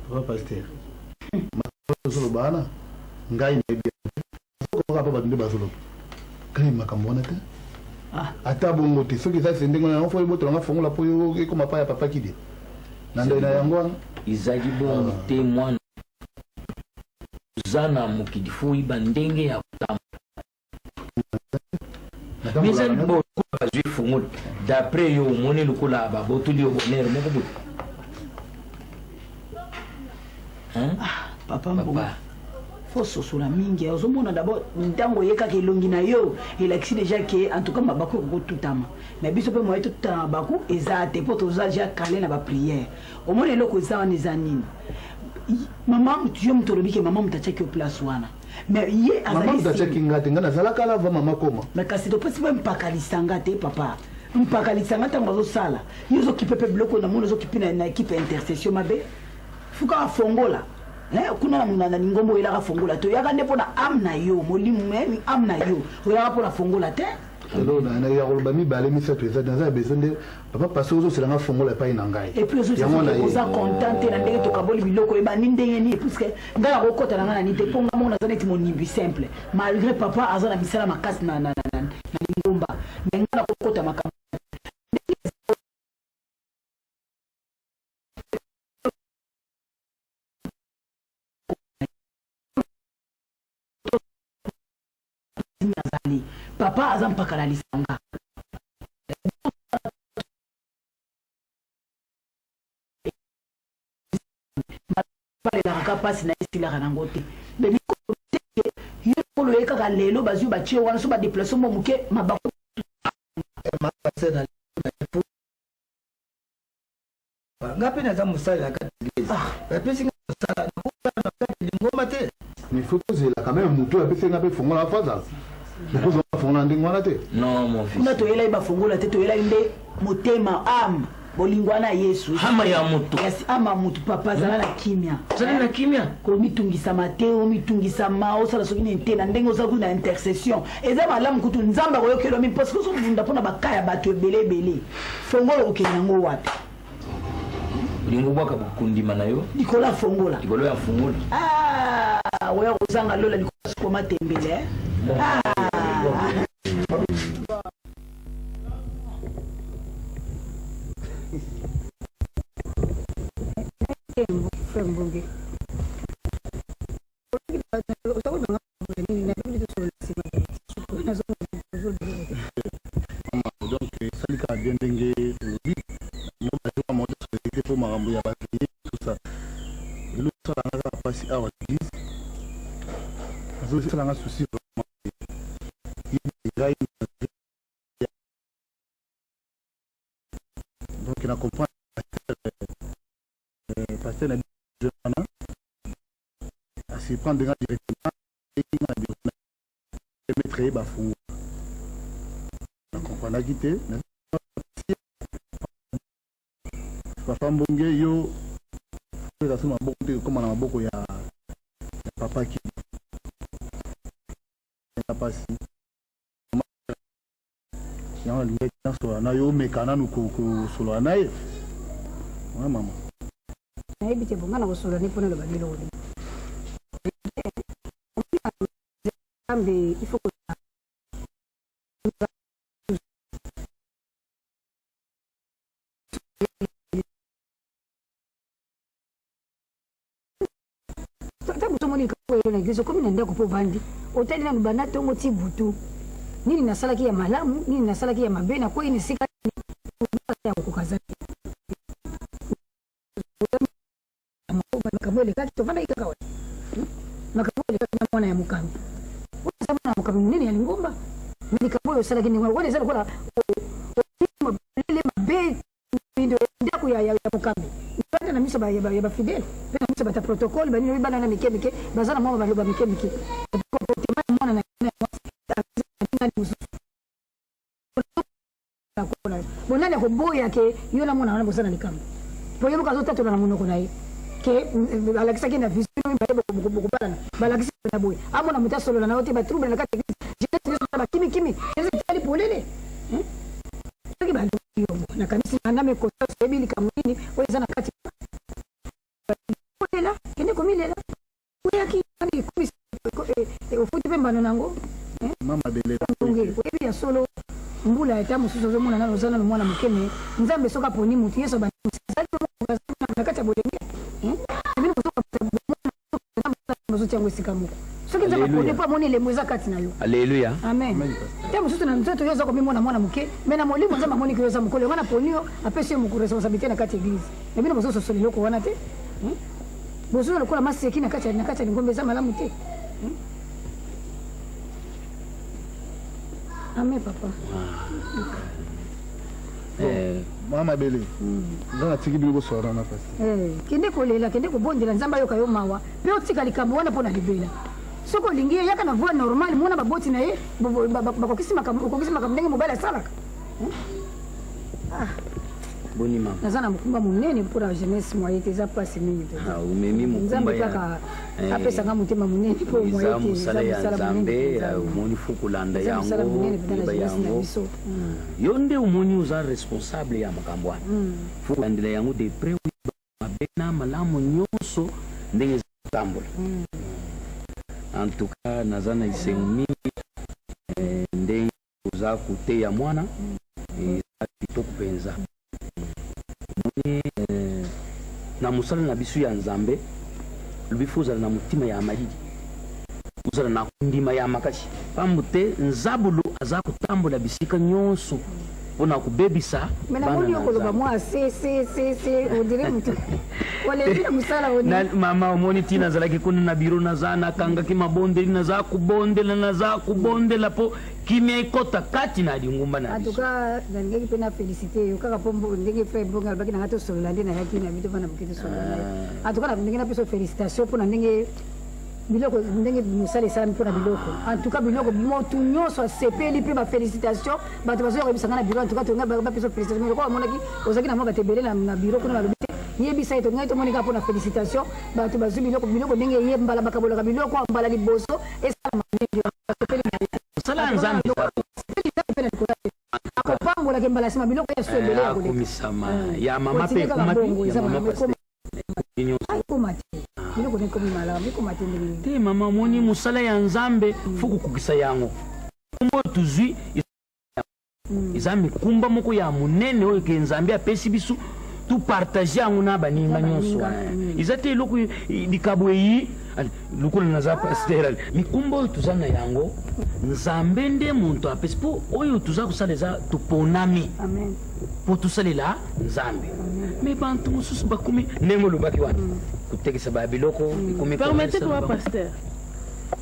[SPEAKER 5] Papa pasteur, makambo ozoloba wana ngai nayebi yango te. Nazokoka mpo bato nde bazoloba ngai makambo wana te.
[SPEAKER 8] Ah.
[SPEAKER 5] Ata bongo te, soki eza se ndenge wana yango fo ebotola nga fongola mpo ekoma pa ya papa Kide na ndai na yango wana.
[SPEAKER 7] Ezali bongo te mwana, oza na mokili fo oyeba ndenge ya kotambola. Mais ezali bo lokola bazwi fongola d'après yo omoni lokola babotoli yo bonheur moko boye. Hein?
[SPEAKER 8] Ah, papa Mbongo. Faut sosola mingi ozomona d'abord ntango oye kaka elongi na yo elakisi deja ke en tout cas mabaku ekoki kotutama mais biso mpe moye totutana mabaku eza te mpo toza deja kale na baprière omoni eloko eza wana eza nini mama yo moto olobi ke mama moto atiaki yo place wana mais ye
[SPEAKER 5] mama moto atiaki nga te nga nazalaka lava mama koma
[SPEAKER 8] mais kasi topesi mpe mpaka lisanga te papa mpaka lisanga ntango azosala yo ozokipe mpe biloko namoni ozokipe na ekipe ya intercession mabe Fuka fongola eh, kuna na, na lingomba oyelaka fongola te oyaka nde mpo na ame na yo molimo eh, ame na yo oyaka mpo na fongola te
[SPEAKER 5] elo na ya koloba mibale misato eza naza ya besoin nde papa pasteur ozosela nga fongola epai na ngai
[SPEAKER 8] et puis oza content te na ndenge tokaboli biloko ebandi ndenge nini puisque ngai nakokota na ngai na nini te mpo ngai moko naza neti monimbi simple malgré papa aza na misala makasi na, na, na, na, na lingomba mais ngai nakokota makambo nazali papa aza mpaka na lisanga balelaka ka mpasi na ye esilaka nango te yo lokolo ye kaka lelo bazwi batie wana so badeplace mwa moke mabako.
[SPEAKER 4] Nga mpe naza mosali na kati ya eglise, bapesi nga mosala, nakosala na kati ya lingomba te.
[SPEAKER 5] Mais faut tozela quand même moto oyo apesi nga mpe fongola fo azala okozwa nga fongola na ndenge wana te.
[SPEAKER 7] Non mon fils.
[SPEAKER 8] Kuna toyelaki bafongola te, toyelaki nde motema, ame, bolingo wana ya Yesu.
[SPEAKER 7] Ama ya moto.
[SPEAKER 8] Kasi ama ya moto papa, zala na kimia.
[SPEAKER 7] Zala na kimia.
[SPEAKER 8] Komitungisama te, omitungisama, osala soki nini te, na ndenge oza kuna na intercession. Eza malamu kutu Nzambe akoyokela yo mingi parce que ozobunda mpo na ba cas ya bato ebele ebele. Fongola okokende nango wapi?
[SPEAKER 7] Olingi obwaka kondima na yo
[SPEAKER 8] likolo ya fongola.
[SPEAKER 7] Likolo ya fongola.
[SPEAKER 8] Ah, oya kozanga lola likolo ya sukoma tembele. Eh? Ah.
[SPEAKER 3] Frère Mbonge.
[SPEAKER 5] Donc esali kaka bien ndenge olobi yango bajour moko te mpo makambo ya baveye tout ça eloko esalanga kaka mpasi awa église azosalanga souci vraiment ngai donc na comprendre pasteur na biso wana asurprendre nga directement nga na bureau na mettre ye bafungola na comprendaki te. Papa Mbonge yo eza so maboko te ekoma na maboko ya papa Kidi na pasi yango nalingaki nasolola na yo omeka nanu kosolola na ye wana mama.
[SPEAKER 3] Nayebi te bonga na kosolola ne mpo naloba biloko nini. Nzambe il faut ntango ozomoni likambo oyo na eglise okomi na ndako mpo ovandi otali nanu banda ntongo ti butu nini nasalaki ya malamu nini nasalaki ya mabe nakwei na esika ya kokoka aza te makambo elekaki tovandaki kaka wana makambo elekaki na mwana ya mokambi oyo eza mwana ya mokambi monene ya lingomba me likambo oyo osalaki ndenge wana eza lokola lele mabe mindo ya ndako ya mokambi banda na miso ya bafidele mpe na miso bata protocole banini oyo bana na mike mike baza na mwa baloba mike mike comportement ya mwana na mwasi mosusu bonani akoboya ke yo na mwana wana boza na likambo po ye moko azotatola na monoko na ye ke alakisaki na vision mibale bokobalana balakisi na boye amona moto asolola na yo te batrouble na kati ya eglise jeunesse nyonso bakimikimi jeunesse etali polele soki balobi yo nakanisi. mpe mbano na yango. Oyebi ya solo mbula ya ta mosusu ozomona nano oza nano mwana moke me Nzambe soki aponi motu Yesu abandi na kati ya bolenge bino bozotia yango esika moko soki Nzambe aponi mpo amoni elembo eza kati na yo.
[SPEAKER 7] Alleluia.
[SPEAKER 3] Amen. Te mosusu na nzoto yo oza komimona mwana moke me na molimo Nzambe amoni ke yo oza mokolo yango naponi yo apesi yo responsabilité na kati ya eglise me bino bozososola eloko wana te. Bozoza lokola maseki na kati ya lingomba eza malamu te. Amen papa.
[SPEAKER 5] Mama Mabele, nga natiki bino bosolola na pasteur.
[SPEAKER 3] Kende kolela, kende kobondela Nzambe ayoka yo mawa mpe otika likambo wana mpo na libela. Soki olingi ye, yaka na voie normale, mona baboti na ye bakokisi makambo, okokisi makambo ndenge mobali asalaka. Ah.
[SPEAKER 7] Boni mama.
[SPEAKER 3] Naza na mokumba monene mpo na jeunesse moye te, eza mpasi mingi mpenza.
[SPEAKER 7] Ah, omemi mokumba
[SPEAKER 3] Nzambe kaka apesa nga motema monene mpo moye
[SPEAKER 7] eza
[SPEAKER 3] te,
[SPEAKER 7] mosala ya Nzambe, omoni fo kolanda
[SPEAKER 3] Eza mosala
[SPEAKER 7] yango,
[SPEAKER 3] monene mpenza na
[SPEAKER 7] koyeba
[SPEAKER 3] jeunesse na
[SPEAKER 7] yango.
[SPEAKER 3] biso.
[SPEAKER 7] Yo nde omoni oza responsable ya makambo wana. Fo kolandela yango de près, oyeba mabe na malamu nyonso ndenge eza kotambola. En tout cas, naza na esengo mingi ndenge oza koteya mwana, eza kitoko mpenza. Omoni na mosala na biso ya Nzambe, lobi fo ozala na motima ya malili, ozala na kondima ya makasi, pambo te nzabulu aza kotambola bisika nyonso mpona kobebisa
[SPEAKER 3] Mais
[SPEAKER 7] bana
[SPEAKER 3] namoni
[SPEAKER 7] na
[SPEAKER 3] yo koloba
[SPEAKER 7] Nzambe.
[SPEAKER 3] mwa se se se se ondire motu olembi na mosala oni.
[SPEAKER 7] Mama omoni ntina nazalaki kuna na biro, naza nakangaki mabondeli, naza kobondela, naza kobondela mpo kimia ekota kati na lingomba na
[SPEAKER 3] En tout
[SPEAKER 7] biso.
[SPEAKER 3] cas nalingaki mpe na félicité yo kaka mpo ndenge frère Mbongo alobaki na nga tosolola nde nayaki na bito bana moke tosolola na ye. En tout cas ndenge napesa félicitation mpona ndenge biloko ndenge mosala esalami mpona biloko. En tout cas biloko motu nyonso asepeli mpe bafélicitation bato bazoya koyebisa nga na biro. En tout cas tolinga bapesa félicitation mais lokola bamonaki ozalaki na mwa bato ebele na biro kuna balobi te yebisa ye tolingai tomoni kaka mpona félicitation bato bazwi biloko biloko ndenge ye mbala bakabolaka biloko mbala liboso esalama ndenge basepeli na ye.
[SPEAKER 7] Mosala ya Nzambe eza
[SPEAKER 3] Asepeli Nzambe mpe na likolo ya akopambolaka mbala nsima biloko ya so ebele ya koleka.
[SPEAKER 7] Akomisama ya mama mpe
[SPEAKER 3] Continue kaka
[SPEAKER 7] ekoma
[SPEAKER 3] bongo,
[SPEAKER 7] te ya
[SPEAKER 3] eza
[SPEAKER 7] mama
[SPEAKER 3] malamu,
[SPEAKER 7] pasteur nyonso.
[SPEAKER 3] Ekoma te biloko ekomi malamu, ekoma te ndenge nini?
[SPEAKER 7] Te mama, omoni mosala ya Nzambe fo kokokisa yango. Mikumba oyo tozwi eza mikumba moko ya monene oyo ke Nzambe apesi biso topartage yango na baninga nyonso. Eza te eloko likabo eyi lokola naza pasteur. Mikumba oyo toza na yango Nzambe nde moto apesi mpo oyo toza kosala eza toponami
[SPEAKER 3] Amen.
[SPEAKER 7] mpo tosalela Nzambe. Me bantu mosusu bakomi ndenge olobaki wana kotekisa ba biloko ekomi
[SPEAKER 9] Permettez
[SPEAKER 7] commerce na
[SPEAKER 9] papa
[SPEAKER 7] bango.
[SPEAKER 9] pasteur.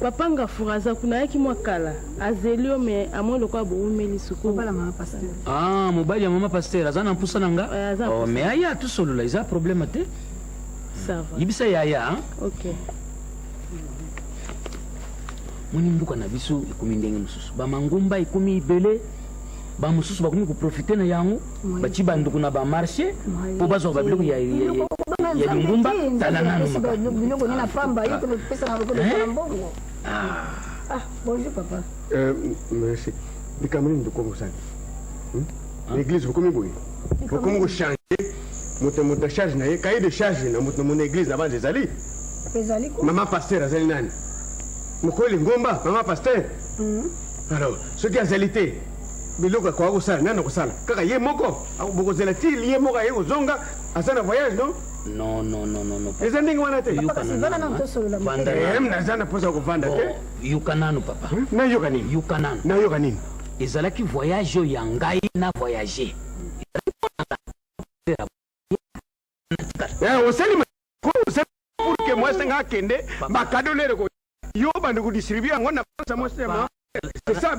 [SPEAKER 9] Papa Ngafura aza kuna ayaki mwa kala azeli yo mais amoni lokola bowumeli sikoyo.
[SPEAKER 3] Mobala mama pasteur.
[SPEAKER 7] Ah, mobali ya mama pasteur aza na mpusa na nga.
[SPEAKER 9] Eh, aza na
[SPEAKER 7] Oh,
[SPEAKER 9] mpusa.
[SPEAKER 7] mais aya tosolola eza problème te.
[SPEAKER 9] Ça va.
[SPEAKER 7] Yebisa yaya hein?
[SPEAKER 9] Ok.
[SPEAKER 7] Moni mboka na biso ekomi ndenge mosusu, bamangomba ekomi ebele, bamosusu bakomi koprofite na yango, batie banduku na bamarché mpo bazwa babiloko ya lingomba. Tala nanu makambo.
[SPEAKER 3] Biloko nini na pamba ye kopesa na kopesa na mbongo. Ah, bonjour papa.
[SPEAKER 6] Merci. Likambo nini tokomi kosala na église? Bokomi boye, bokomi kochange moto charge na ye, cahier de charge na moto na mona église na banza ezali.
[SPEAKER 3] Ezali ko.
[SPEAKER 6] Mama pasteur azali nani? Mokoli lingomba mama pasteur. Alors soki azali te, biloko akoka kosala nani? Akosala kaka ye moko? Bokozela ti ye moko aye kozonga, aza na voyage, non?
[SPEAKER 7] Non, non, non, non, non.
[SPEAKER 6] Eza ndenge wana te.
[SPEAKER 3] Papa, kasi vanda nanu tosolola moke.
[SPEAKER 7] Vanda
[SPEAKER 6] Eh,
[SPEAKER 7] nanu.
[SPEAKER 6] naza na mposa kovanda te.
[SPEAKER 7] Bon, yoka nanu papa.
[SPEAKER 6] Nayoka nini?
[SPEAKER 7] Yoka nanu.
[SPEAKER 6] Nayoka nini?
[SPEAKER 7] Ezalaki voyage oyo ya ngai na voyage.
[SPEAKER 6] Eh, osali osali pour que mwasi nga akende bakado lere ko yo bandi kodistribue yango na place ya mwasi ya mama, c'est ça?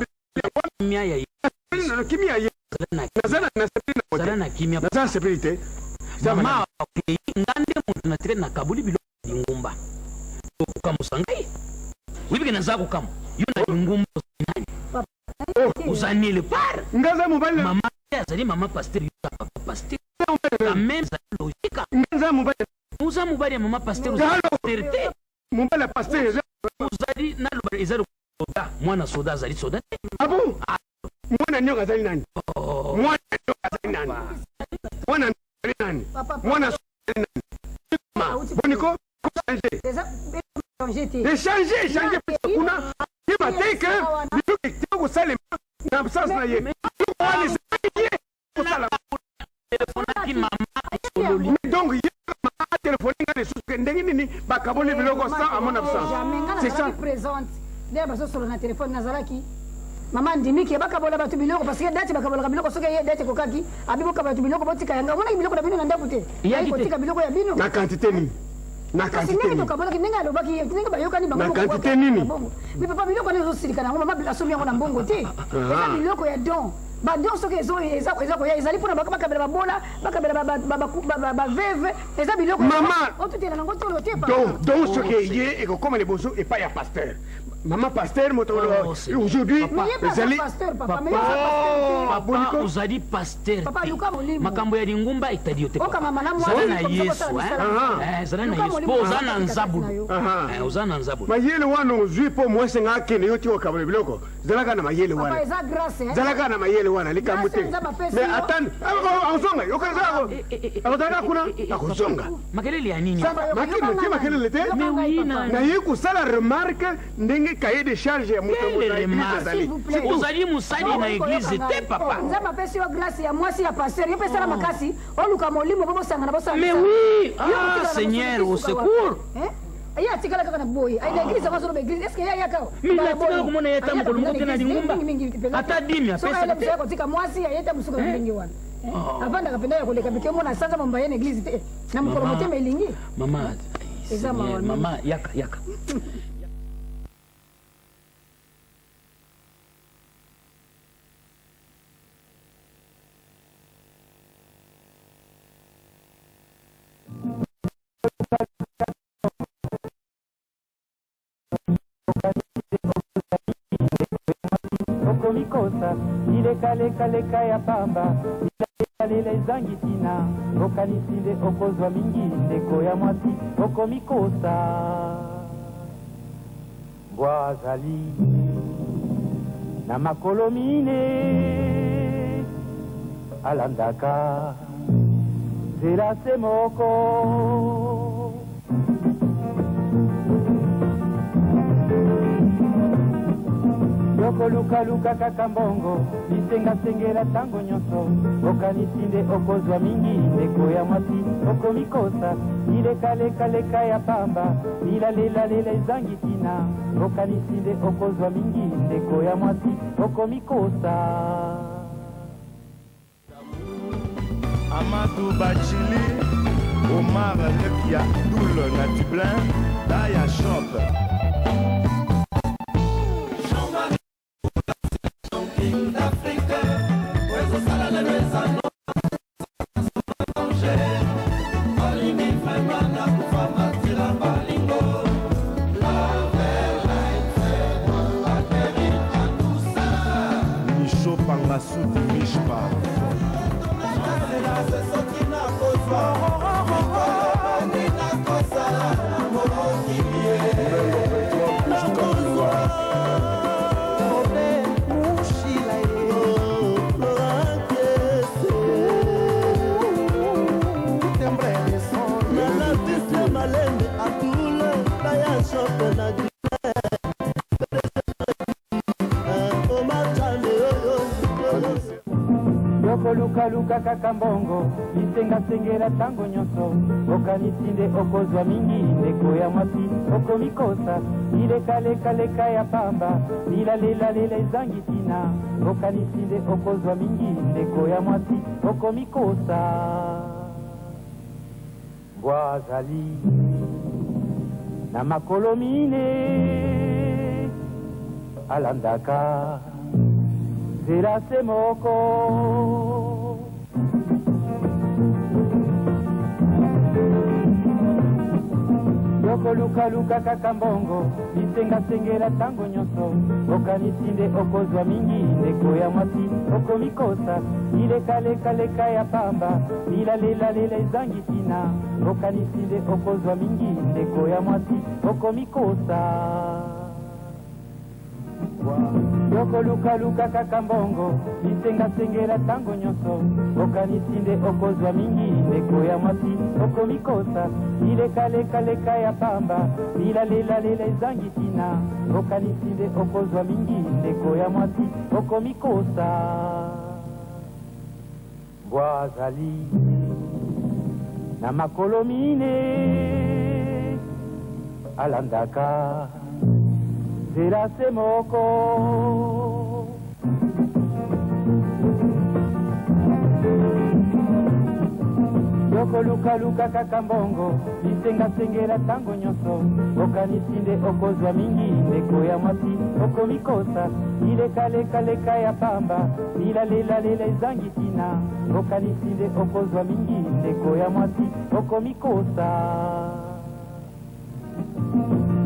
[SPEAKER 7] Kimia ya
[SPEAKER 6] Na kimia ye naza na nasepeli na
[SPEAKER 7] Zala na kimia.
[SPEAKER 6] Naza nasepeli te.
[SPEAKER 7] Mama akei, nga nde moto natikali nakaboli biloko ya lingomba. Okokamusa ngai, oyebike naza kokamwa yo na lingomba ozali nani? Oza nulle part.
[SPEAKER 6] Nga aza mobali na
[SPEAKER 7] Mama ye azali mama pasteur, yo oza papa pasteur, quand même ezali logique.
[SPEAKER 6] Nga aza mobali.
[SPEAKER 7] Oza mobali ya mama pasteur, oza pasteur te.
[SPEAKER 6] Mobali ya pasteur eza
[SPEAKER 7] Ozali naloba eza soda, mwana soda azali soda te.
[SPEAKER 6] Ah bon, mwana nyoka azali nani? Mwana nyoka azali nani? Mwana nyoka azali nani? Mwana soda azali nani? Ma boniko change.
[SPEAKER 3] Eza changer te.
[SPEAKER 6] Échanger, échanger kuna yeba. na ye. Wana ezali ye kosala.
[SPEAKER 7] Telefonaki mama asololi.
[SPEAKER 6] Mais donc ye mama atelefone nga lisusu ke ndenge nini bakaboli biloko sans à mon absence.
[SPEAKER 3] Jamais nga
[SPEAKER 6] C'est ça.
[SPEAKER 3] nazalaki présente nde bazosolola na telefone nazalaki. Mama andimi ke bakabola bato biloko parce que date bakabolaka biloko soki ye date ekokaki abi bokabola bato biloko botika yanga omonaki biloko na bino na ndako te.
[SPEAKER 7] Eyaki
[SPEAKER 3] Ayi
[SPEAKER 7] te.
[SPEAKER 3] kotika biloko ya bino.
[SPEAKER 6] Na quantité nini? Na
[SPEAKER 3] Kasi
[SPEAKER 6] quantité
[SPEAKER 3] ndenge
[SPEAKER 6] nini?
[SPEAKER 3] tokabolaki ndenge alobaki ye ndenge bayokani bango
[SPEAKER 6] Na
[SPEAKER 3] moko
[SPEAKER 6] quantité
[SPEAKER 3] bwaka
[SPEAKER 6] nini?
[SPEAKER 3] na bongo. Mais papa biloko wana ezosilika na yango mama asombi yango na mbongo te. Eza biloko ya don. Badon soki ezo eza eza koya ezali mpona bakabela babola bakabela baveve eza biloko
[SPEAKER 6] Mama!
[SPEAKER 3] otutela nango tolo te papa.
[SPEAKER 6] Donc soki eye ekokoma liboso epai ya pasteur. Mama pasteur moto
[SPEAKER 7] Oh, Seigneur.
[SPEAKER 6] aujourd'hui
[SPEAKER 3] Mais ye mpe aza
[SPEAKER 6] ezali
[SPEAKER 3] pasteur papa mais ye aza pasteur te.
[SPEAKER 7] Papa
[SPEAKER 6] Boliko.
[SPEAKER 7] ozali pasteur
[SPEAKER 3] Papa,
[SPEAKER 7] te.
[SPEAKER 3] luka molimo.
[SPEAKER 7] Makambo ya lingumba etali yo te papa.
[SPEAKER 3] Okama na mwana,
[SPEAKER 7] Zala na
[SPEAKER 3] comme ça,
[SPEAKER 7] Yesu,
[SPEAKER 3] kosala
[SPEAKER 7] hein.
[SPEAKER 3] misala.
[SPEAKER 6] Ah.
[SPEAKER 7] Eh, zala na
[SPEAKER 3] Luka
[SPEAKER 7] Yesu
[SPEAKER 3] molimo
[SPEAKER 7] mpo oza
[SPEAKER 3] na
[SPEAKER 7] na
[SPEAKER 3] kati na
[SPEAKER 7] nzabulu.
[SPEAKER 3] yo.
[SPEAKER 6] Aha.
[SPEAKER 7] Eh, oza na nzabulu.
[SPEAKER 6] Mayele wana ozwi mpo mwasi nga akende yo ti okabola biloko zalaka na mayele
[SPEAKER 3] Papa
[SPEAKER 6] wana
[SPEAKER 3] eza grâce hein.
[SPEAKER 6] zalaka na mayele wana likambo te
[SPEAKER 3] Grâce Nzambe apesi
[SPEAKER 6] mais
[SPEAKER 3] yo.
[SPEAKER 6] atani akozonga akozalaka kuna akozonga.
[SPEAKER 7] Makelele ya nini?
[SPEAKER 6] Makelele te, makelele te.
[SPEAKER 7] Mais oui, na-
[SPEAKER 6] Naye kosala remarque ndenge cahier de charge ya moto
[SPEAKER 7] Quelle
[SPEAKER 6] moto ya église
[SPEAKER 7] remarque?
[SPEAKER 6] ezali.
[SPEAKER 3] S'il vous plaît.
[SPEAKER 6] C'est tout.
[SPEAKER 7] Ozali mosali na église te papa.
[SPEAKER 3] Nzambe apesi yo grâce ya mwasi ya pasteur yo mpe sala makasi oluka molimo mpo bosangana bosala
[SPEAKER 7] Mais
[SPEAKER 3] misala.
[SPEAKER 7] oui.
[SPEAKER 3] Yo
[SPEAKER 7] Ah,
[SPEAKER 3] kotikala na
[SPEAKER 7] Seigneur,
[SPEAKER 3] mosusu
[SPEAKER 7] au
[SPEAKER 3] suka wapi?
[SPEAKER 7] secours.
[SPEAKER 3] Hein? Ye atikala kaka na boye na église yango azoloba église est ce que ye ayaka
[SPEAKER 7] Mais natikala komona ye ata mokolo moko te na lingumba. Ata dimi apesaka te.
[SPEAKER 3] Kotika mwasi aye ta mosuka na ndenge wana avandaka mpenza ya koleka bike omona sanza momba ye na église te na mokolo
[SPEAKER 7] Mama.
[SPEAKER 3] motema elingi.
[SPEAKER 7] Mama,
[SPEAKER 3] Eza
[SPEAKER 7] Seigneur,
[SPEAKER 3] mawa mingi.
[SPEAKER 7] mama, yaka, yaka.
[SPEAKER 1] Okomikosa bilekalekaleka ya pamba bilalelela ezangi ntina okanisi nde okozwa mingi ndeko ya mwasi okomikosa. Mbwa azali na makolo mine alandaka nzela se moko. Yokolukaluka kaka mbongo bisengasengela ntango nyonso okanisi nde okozwa mingi ndeko ya mwasi okomikosa bilekalekaleka ya pamba bilalelalela ezangi ntina okanisi nde okozwa mingi ndeko ya mwasi okomikosa.
[SPEAKER 10] Amadou Bachili, Omar Lekia Doul na Dublin, Daya Shop. Micho Pangasou Mishpa.
[SPEAKER 11] Malembe Abdul Baya Shop na
[SPEAKER 1] Yokolukaluka kaka mbongo bisengasengela ntango nyonso okanisi nde okozwa mingi ndeko ya mwasi okomikosa bilekalekaleka ya pamba bilalelalela ezangi ntina okanisi nde okozwa mingi ndeko ya mwasi okomikosa. Mbwa azali na makolo mine alandaka nzela se moko. Yokolukaluka kaka mbongo bisengasengela ntango nyonso okanisi nde okozwa mingi ndeko ya mwasi okomikosa bilekalekaleka ya pamba bilalelalela ezangi ntina okanisi nde okozwa mingi ndeko ya mwasi okomikosa. Yokolukaluka kaka mbongo, bisengasengela ntango nyonso, okanisi nde okozwa mingi. Ndeko ya mwasi, okomikosa, bilekalekaleka ya pamba, bilalelalela ezangi ntina, okanisi nde okozwa mingi. Ndeko ya mwasi, okomikosa. Mbwa azali na makolo mine, alandaka nzela se moko. Yokolukaluka kaka mbongo, bisengasengela ntango nyonso, okanisi nde okozwa mingi. Ndeko ya mwasi, okomikosa, bilekalekaleka ya pamba, bilalelalela ezangi ntina, okanisi nde okozwa mingi. Ndeko ya mwasi, okomikosa.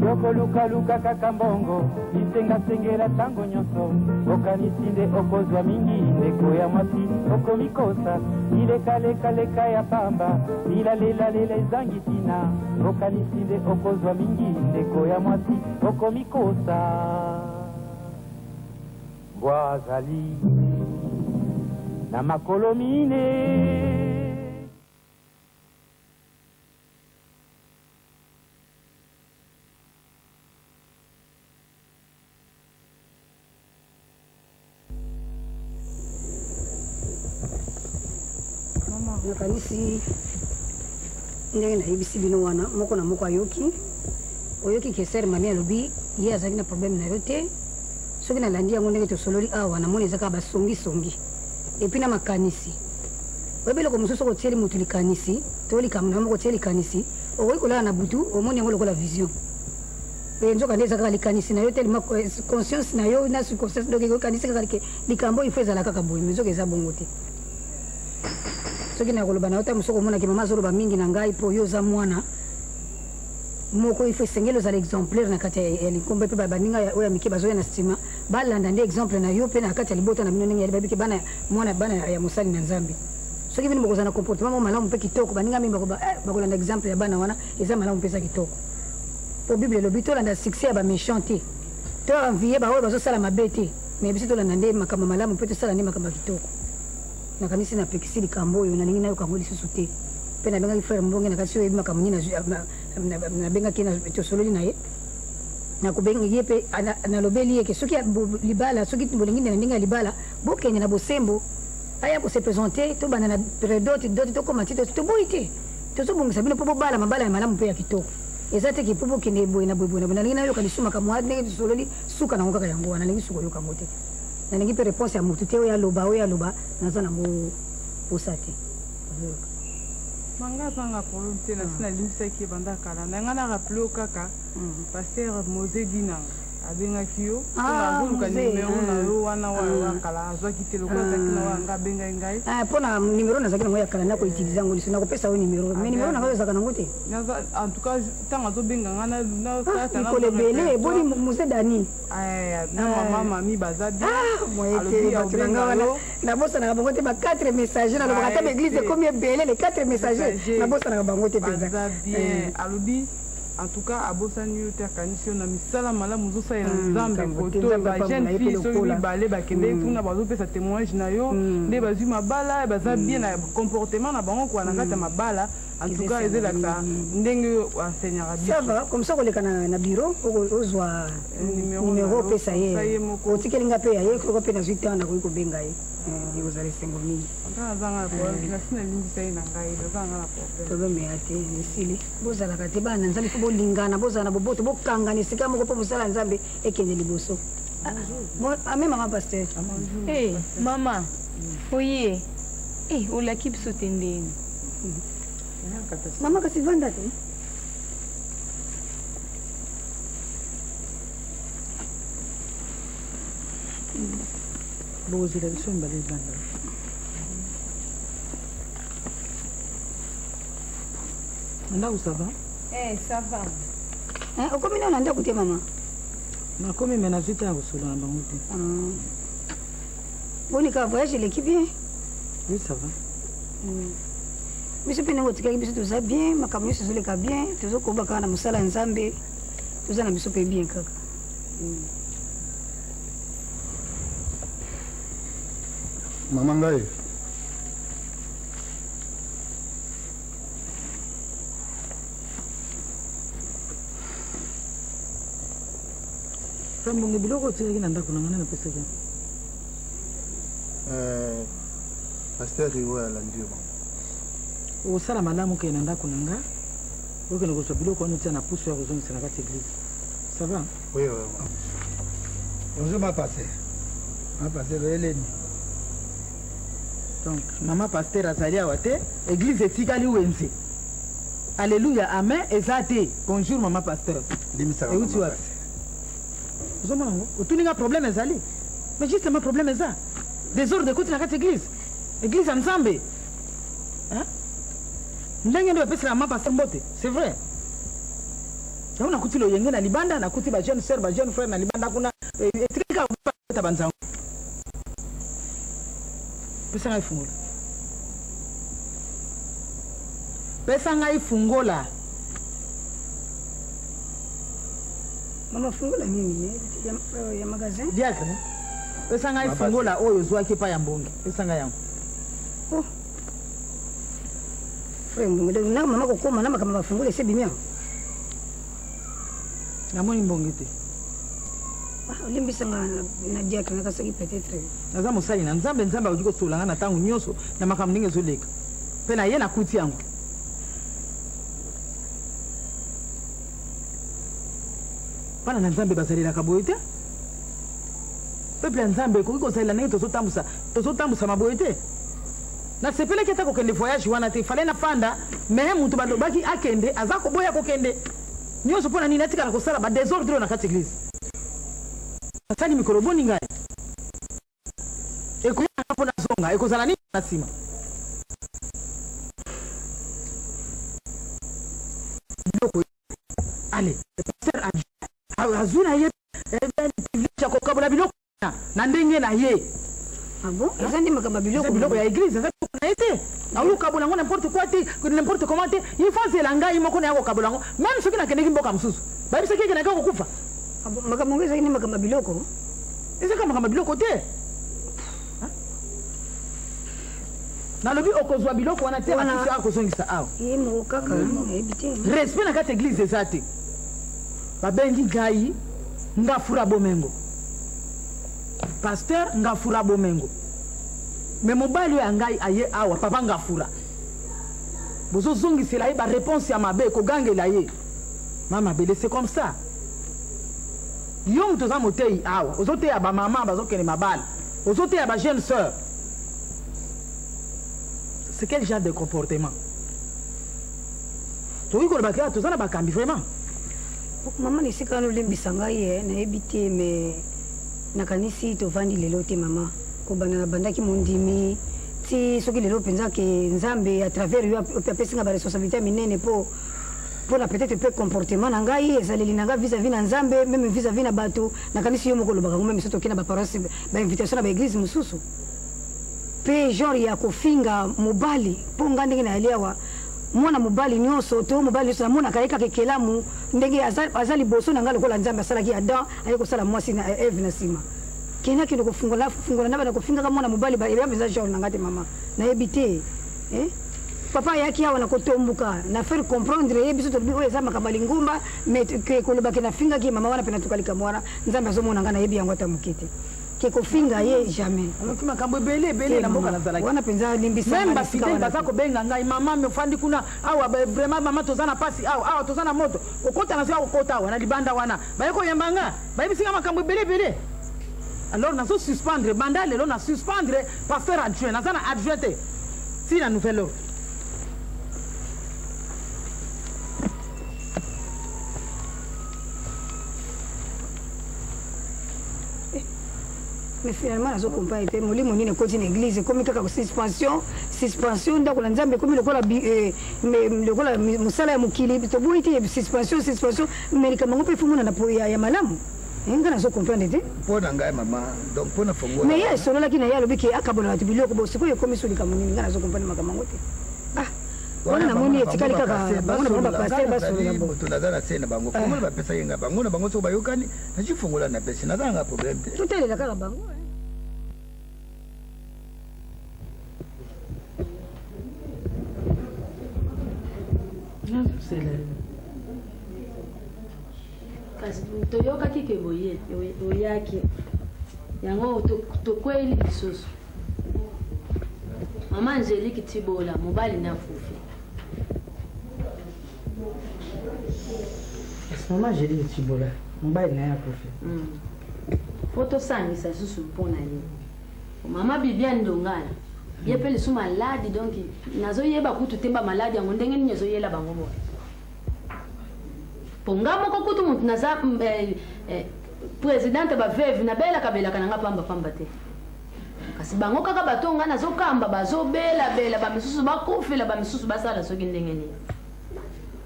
[SPEAKER 1] Yokolukaluka kaka mbongo, bisengasengela ntango nyonso, okanisi nde okozwa mingi. Ndeko ya mwasi, okomikosa, bilekalekaleka ya pamba, bilalelalela ezangi ntina, okanisi nde okozwa mingi. Ndeko ya mwasi, okomikosa. Mbwa azali na makolo mine.
[SPEAKER 3] Nakanisi ndenge nayebisi bino wana, moko na moko ayoki. Oyoki ke sœur Mamie alobi ye azalaki na problème na yo te. Soki nalandi yango ndenge tosololi awa, namoni eza kaka basongisongi et puis na makanisi. Oyebi eloko mosusu, soki otieli mutu likanisi to likambo na yo moko otie likanisi, okoki kolala na butu omoni yango lokola vision. Pe nzoka nde eza kaka likanisi na yo tellement conscience na yo na subconscience, donc ekokanisi kaka ke likambo oyo il faut ezala kaka boye, mais nzoka eza bongo te. Soki na koloba na yo, tango mosusu okomona ke mama azoloba mingi na ngai po yo oza mwana moko, il faut esengeli ozala exemplaire na kati ya likombe, pe baninga oyo ya mike bazoya na sima balanda nde exemple na yo, pe na kati ya libota na bino ndenge bayebi ke bana mwana bana ya mosali na Nzambe. Soki bino bokozala na comportement moko malamu pe kitoko, baninga mingi bakoba eh, bakolanda exemple ya bana wana, eza malamu pe eza kitoko. Po Bible elobi tolanda succès ya ba mechants te, to envier ba oyo bazosala mabe te, mais biso tolanda nde makambo ya malamu pe tosala nde makambo ya kitoko. Nakanisi napekisi likambo oyo, nalingi nayoka yango lisusu te. Pe nabengaki frère Mbonge, nakanisi oyebi makambo nini nabengaki ye, tosololi na ye. Nakobenga ye pe nalobeli ye ke soki libala, soki bolingi nde na ndenge ya libala, bokende na bosembo, aya ko se presenter, tobanda na pre-dot, dot, tokoma ti toboyi te. Tozobongisa bino po bobala mabala ya malamu pe ya kitoko. Eza te ke po bokende boye na boye, boye na boye. Nalingi nayoka lisusu makambo wana ndenge tosololi, suka nango kaka yango wana. Nalingi lisusu koyoka yango te. Nalingi pe reponse ya mutu te, oyo aloba, oyo aloba, naza nango posa te. Ozoyoka?
[SPEAKER 2] Ma nga azanga problème te, nasi nalimbisaki ye banda kala. Na nga na rappeler yo kaka pasteur Moze Dinanga abengaki yo po azoluka numero na yo wana wa kala azwaki te, lokola azalaki na wa nga abengaki ngai.
[SPEAKER 3] Ah, po na numero nazalaki nango ya kala, nako utiliser yango lisusu, nakopesa yo numero, mais numero na ngai ozalaka nango te.
[SPEAKER 2] Naza en tout cas tango azobenga nga na na
[SPEAKER 3] mikolo ebele boni Muse Dani.
[SPEAKER 2] Eh, na mama mami baza bien.
[SPEAKER 3] Ah, moyen te, bato na nga wana nabosanaka bango te, ba 4 messagers nalobaka ata ba eglise ekomi ebele, les 4 messagers nabosanaka bango te penza.
[SPEAKER 2] Baza bien, alobi en tout cas abosani yo te, akanisi yo na misala malamu ozosalela Nzambe. Koto ba jeune fille soki mibale bakendeki kuna bazopesa témoignage na yo nde bazwi mabala, baza bien na comportement na bango kwa na kati ya mabala. En tout cas eza elakisa ndenge oyo enseignaka biso.
[SPEAKER 3] Ça va, comme ça okoleka na, na bureau ozwa numero opesa ye, otikeli nga mpe ya ye, soki mpe nazwi temps nakoki kobenga ye, ekozala esengo mingi. Problème ya te, esili. Bozalaka te bana na Nzambe, fo bolingana, bozala na boboto, bokangana esika moko mpo mosala ya Nzambe ekende liboso. Bon, amen mama pasteur.
[SPEAKER 9] Eh, mama, oye. Eh, olaki biso te ndeni.
[SPEAKER 3] Mama kasi vanda te.
[SPEAKER 2] Bokozela biso mibale libanda. Na ndako ça va?
[SPEAKER 9] Eh, ça va.
[SPEAKER 3] Eh, okomi nao na ndako te mama?
[SPEAKER 2] Nakomi me nazwi ntango ya kosolola na bango te.
[SPEAKER 3] Ah. Boni kaka voyage eleki bien?
[SPEAKER 2] Oui, ça va.
[SPEAKER 3] Biso mpe ndenge otikaki biso toza bien, makambo nyonso ezoleka bien, tozokoba kaka na mosala ya Nzambe, toza na biso mpe bien kaka.
[SPEAKER 5] Mama ngai.
[SPEAKER 2] Frère Mbonge, biloko otikaki na ndako na ngai nani apesaki yango?
[SPEAKER 5] Eh, pasteur Riwo alandi yo mama.
[SPEAKER 2] Okosala malamu okende na ndako na ngai, okende kozwa biloko wana otia na pusu ya kozongisa na kati ya eglise. Ça va?
[SPEAKER 5] Oui, oui, oui.
[SPEAKER 4] Bonjour ma pasteur. Ma pasteur Eleni.
[SPEAKER 2] Donc, mama pasteur azali awa te, eglise etikali wenze. Alléluia, amen, eza te. Bonjour mama pasteur.
[SPEAKER 4] Limbisaka
[SPEAKER 2] Euti
[SPEAKER 4] mama
[SPEAKER 2] wapi? Ozomona yango? Otuni nga problème ezali. Mais justement problème eza. Désordre ekoti na kati église. Église ya Nzambe. Hein? Ndenge nde bapesaka mama pasteur mbote, c'est vrai. Yango nakuti loyenge na libanda, nakuti ba jeune sœur, ba jeune frère na libanda kuna. Etikali kaka kobeta banzango. Pesa ngai fungola. Pesa ngai fungola.
[SPEAKER 3] Mama fungola nini ya, ya magasin?
[SPEAKER 2] Diacre, pesa ngai fungola oyo ozwaki epai ya Mbonge. Pesa ngai yango.
[SPEAKER 3] Oh. Frère Mbonge, donc na mama kokoma na makambo bafungola ese bimi yango.
[SPEAKER 2] Namoni Mbonge te.
[SPEAKER 3] Ah, olimbisa nga na diacre nakasaki peut-être.
[SPEAKER 2] Naza mosali na Nzambe, Nzambe akoki kosolola nga na ntango nyonso na makambo ndenge ezoleka. Mpe na ye nakuti yango. Bana na Nzambe bazalelaka boye te. Peuple ya Nzambe ekoki kozalela ndenge tozotambusa tozotambusama boye te. Nasepelaki ata kokende voyage wana te, fallait nafanda, mais mutu balobaki akende aza koboya kokende. Nionso pona nini atikala kosala ba desordre oyo na kati eglise. Nasali mikolo boni ngai? Ekoya nga po nazonga, ekozala nini na sima? Biloko allez, pasteur azui na ye privilège ya kokabola biloko na ndenge na ye.
[SPEAKER 3] Ah bon? Eza nde makambo ya biloko.
[SPEAKER 2] Eza biloko ya eglise, eza biloko na ye te. Akoki kokabola yango n'importe quoi te, n'importe comment te. Il faut azela ngai moko naya kokabola yango. Meme soki nakendeki mboka mosusu. Bayebisaki eke nake kokufa.
[SPEAKER 3] Ah bon? Makambo yango ezalaki nde makambo ya biloko?
[SPEAKER 2] Eza kaka makambo ya biloko te. Nalobi okozwa biloko wana te, bakisi akozongisa awa.
[SPEAKER 3] Ye moko kaka nayebi te.
[SPEAKER 2] Respect na kati eglise eza te. Babengi ngai Ngafura Bomengo. Pasteur Ngafura Bomengo. Mais mobali oyo ya ngai aye awa papa Ngafura. Bozo zongisela ye ba reponse ya mabe kogangela ye. Mama Bele c'est comme ça. Yo moto oza moteyi awa, ozo teya ba mama bazo kende mabala, ozo teya ba jeune sœur. C'est quel genre de comportement? Tokoki koloba ke toza na bakambi vraiment.
[SPEAKER 3] Maman na esika wana olembisa ngai eh, nayebi te mais nakanisi tovandi lelo te maman. Kobanda nabandaki mondimi ti soki lelo penza ke Nzambe à travers yo apesi nga ba responsabilite ya minene po pona peut-etre pe comportement na ngai, ezaleli na ngai vis-à-vis na Nzambe meme vis-à-vis na batu, nakanisi yo moko olobaka yango meme soki toke na ba paroisse ba invitation na ba eglise mosusu. Pe genre ya kofinga mobali po nga ndenge nayali awa mwana mobali nionso to mobali nionso namonaka ye kaka ekelamu ndenge aza, aza liboso na nga lokola Nzambe asalaki Adam aye kosala mwasi na Eve na sima kende akende kofungola fungola na bana kofingaka mwana mobali ba eza penza genre na nga te mama nayebi te eh papa ayaki awa na kotombuka na faire comprendre ye biso tolobi oyo eza makambo ya lingomba mais ke koloba ke nafingaki ye mama wana pe natuka likambo wana Nzambe azomona nga nayebi yango ata moke te ke kofinga ye jamais.
[SPEAKER 2] Aloki makambo ebele ebele na mboka nazalaki.
[SPEAKER 3] Wana penza limbisa
[SPEAKER 2] Meme ba fidèles baza kobenga ngai maman mais ofandi kuna awa vraiment maman toza na pasi awa awa toza na moto kokota nazoya kokota awa na libanda wana baye koyamba nga bayebisi nga makambo ebele ebele alors nazo suspendre banda lelo na suspendre pasteur adjoint naza na adjoint te ti na nouvel ordre.
[SPEAKER 3] Mais finalement nazo comprendre te molimo nini ekoti na eglise ekomi kaka suspension suspension ndako na nzambe ekomi lokola eh, lokola mosala ya mokili toboyi te suspension suspension mais likambo yango mpe efomonana ya, ya malamu eh, nga nazo comprendre te
[SPEAKER 4] mpo na ngai mama donc mpo na fongola
[SPEAKER 3] mais ye asololaki na ye alobi ke akabola bato biloko bo sikoyo ekomi so likambo nini nga nazo comprendre makambo yango te ah wana namoni etikali kaka bango na bango bapaster basolola
[SPEAKER 4] moto naza na se na bango fongola bapesaki nga bango na bango soki bayokani Nazwi fongola na pesi naza na nga problème te.
[SPEAKER 3] Totalela kaka bango.
[SPEAKER 2] Nazosela yo.
[SPEAKER 9] Kasi toyokaki ke boye oyaki. Yango tokweli lisusu. Mama Angelique Tibola, mobali na akufi.
[SPEAKER 2] Kasi mama Angelique Tibola, mobali na ye akufi.
[SPEAKER 9] Fo tosangisa lisusu mpo na ye. Mama Bibiane Ndongala, ye mpe lisusu maladi donc nazoyeba kutu te ba maladi yango ndenge nini ezoyela bango boye. Po nga moko kutu mutu naza eh, eh, presidente ba veuve nabelaka belaka na nga pamba pamba te. Kasi bango kaka bato nga nazokamba bazobela bela ba misusu bakufela ba misusu basala soki ndenge nini.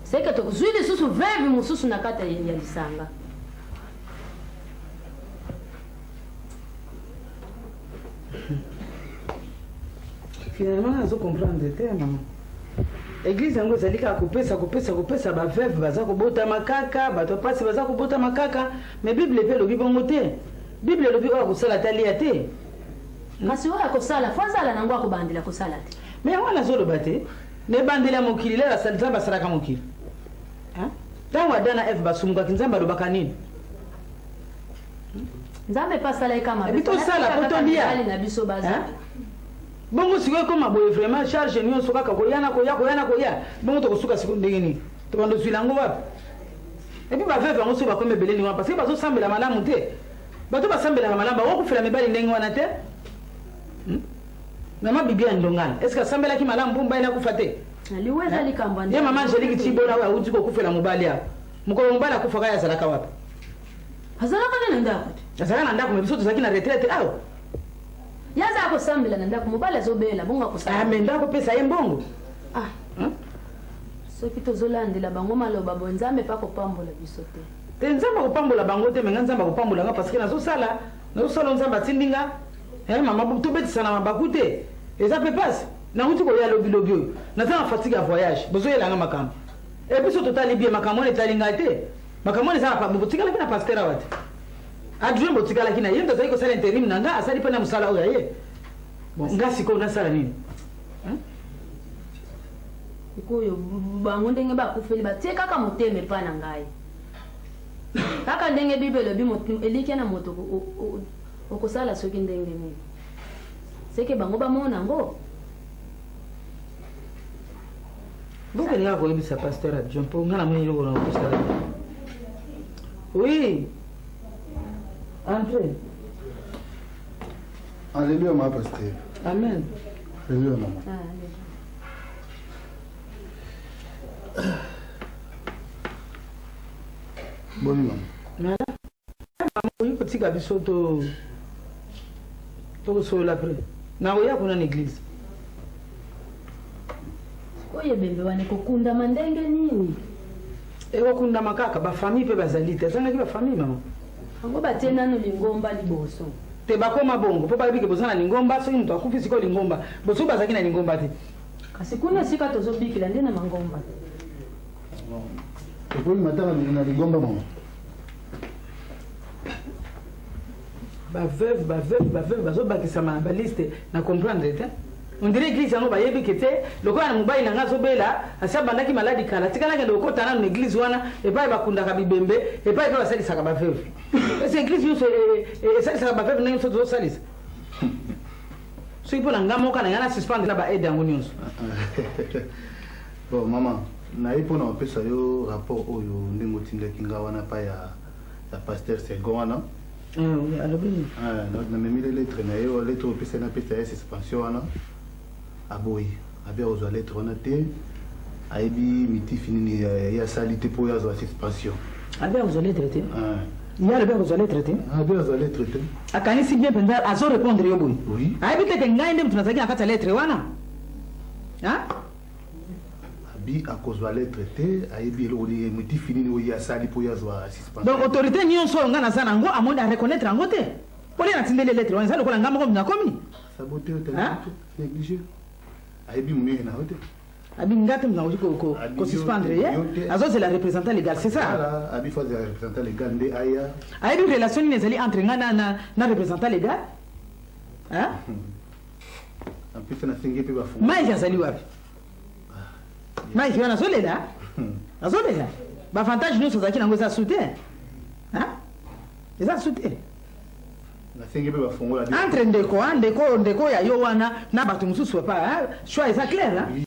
[SPEAKER 9] Seke tozwi lisusu veuve mosusu na kati ya lisanga.
[SPEAKER 2] Finalement nazo comprendre te mama. Eglise yango ezali kaka kopesa kopesa kopesa ba veuve baza kobotama kaka bato ya pasi baza kobotama kaka mais bible mpe elobi bongo te. Bible elobi oyo akosala te alia te.
[SPEAKER 9] Kasi oyo akosala fo azala nango akobandela kosala te.
[SPEAKER 2] Mais yango nazoloba te na ebandeli ya mokili lelo Nzambe asalaka mokili. Ntango Adam na Eve basumukaki Nzambe alobaka nini?
[SPEAKER 9] Nzambe pe asalaki kaka mabe.
[SPEAKER 2] Ebi tosala po tolia.
[SPEAKER 9] Mibali na biso bazala.
[SPEAKER 2] Bongo sikoyo ekoma boye vraiment charge nionso kaka koya na koya koya na koya bongo tokosuka sikoyo ndenge nini tobanda ozwila yango wapi epuis ba veuve yango soki bakomi ebele ndenge wana parce que bazosambela malamu te bato basambelaka malamu bakokufela mibali ndenge wana te hmm? mama bibi ya ndongala est ce que asambelaki malamu mpo mobali nakufa te
[SPEAKER 9] liwa eza likambo
[SPEAKER 2] ye mama angelique tibola oyo awuti kokufela mobali awa mokolo mobali akufaka ye azalaka wapi
[SPEAKER 9] Azalaka nde na ndako
[SPEAKER 2] te. Azalaka na ndako mais biso tozalaki na retraite awa.
[SPEAKER 9] Ye azala kosambela na ndako mobali azobela bongo akosala.
[SPEAKER 2] Ah mais ndako pesa ye mbongo.
[SPEAKER 9] Ah. Hein? Soki tozolandela bango maloba boye Nzambe pe akopambola biso te.
[SPEAKER 2] Te Nzambe akopambola bango te mais nga Nzambe akopambola nga parce que nazosala nazosala oyo Nzambe atindi nga. Eh mama tobetisana mabaku te. Eza pe pasi. Nawuti koya lobi lobi oyo. Naza na fatigue ya voyage. Bozoyela nga makambo. Et biso totali bien makambo wana etali ngai te. Makambo wana eza na botikalaki na pasteur awa te. Adjoint botikalaki na ye moto azali kosala interim na nga asali mpe na mosala oyo ya ye. Bon nga sikoyo nasala nini?
[SPEAKER 9] Sikoyo bango ndenge bakufeli batie kaka motema epai na ngai. Kaka ndenge Bible elobi elikya na moto okosala soki ndenge nini. Seke bango bamona yango.
[SPEAKER 2] Bokende kaka koyebisa pasteur adjoint mpo ngai namoni eloko na kosala te. Oui. Entrez.
[SPEAKER 5] Alléluia, ma pasteur.
[SPEAKER 2] Amen.
[SPEAKER 5] Alléluia, maman. Boni mama.
[SPEAKER 2] Mama, okoki kotika biso to tokosolola après. Nakoya kuna na église.
[SPEAKER 9] Sikoyo ebembe wana ekokundama ndenge nini?
[SPEAKER 2] Ekokundama kaka, ba famille pe bazali te. Azangaki ba famille mama.
[SPEAKER 9] Yango batie nanu lingomba liboso.
[SPEAKER 2] Te bakoma bongo po bayebi ke boza na lingomba, soki moto akufi sikoyo lingomba. Bosoki bazalaki na lingomba te.
[SPEAKER 9] Kasi kuna esika tozobikela nde na mangomba.
[SPEAKER 5] Tokomi matanga na lingomba mama.
[SPEAKER 2] Ba veuve ba veuve ba veuve bazobakisama na ba liste na comprendre te on dirait église yango bayebi ke te lokola na mobali na ngai azobela asi abandaki maladi kala tika nakende kokota nanu na église wana epai bakundaka bibembe epai mpe basalisaka ba veuve ese église nyonso esalisaka ba veuve ndenge biso tozosalisa soki mpo na ngai moko na ngai na suspendre na ba aide yango nyonso
[SPEAKER 5] bon mama naye mpo na kopesa yo rapport oyo ndenge otindaki nga wana pa ya ya pasteur Sergon wana.
[SPEAKER 2] Ah oui, alobi nini?
[SPEAKER 5] Ah, namemi le lettre na ye, lettre oyo opesa napesa ye suspension wana. Aboyi, abi akozwa lettre wana te. Ayebi mitifi nini ye asali te mpo ye azwa suspension.
[SPEAKER 2] Abi akozwa lettre te?
[SPEAKER 5] Ah.
[SPEAKER 2] Ye alobi akozwa lettre te?
[SPEAKER 5] Abi azwa lettre te.
[SPEAKER 2] Akanisi bien mpenza azo répondre yo boye.
[SPEAKER 5] Oui.
[SPEAKER 2] Ayebi te ke ngai nde moto nazalaki na kati ya lettre wana. Hein?
[SPEAKER 5] Abi akozwa lettre te, ayebi eloko nini, motif nini oyo ye asali mpo ye azwa suspension.
[SPEAKER 2] Donc autorite nionso oyo nga naza na yango amoni a reconnaitre yango te? Mpo ye natindeli ye lettre wana eza lokola nga moko mutu nakomi.
[SPEAKER 5] Sabote yo tala néglige. Ayebi monene na yo te.
[SPEAKER 2] Abi nga te mutu nakoki ko ko ko suspendre ye. Azozela représentant légal, c'est ça?
[SPEAKER 5] Voilà, abi faut azela représentant légal nde aya.
[SPEAKER 2] Ayebi relation nini ezali entre nga na na na représentant légal? Hein?
[SPEAKER 5] En plus nasengi pe bafungola.
[SPEAKER 2] Mike azali wapi? Mike wana azolela? Azobela. Ba avantage nyonso azalaki nango eza su te. Hein? Eza su te.
[SPEAKER 5] Nasengi mpe bafongola.
[SPEAKER 2] Entre ndeko, hein, ndeko, ndeko ya yo wana na bato mosusu papa, hein? Choix eza clair, hein?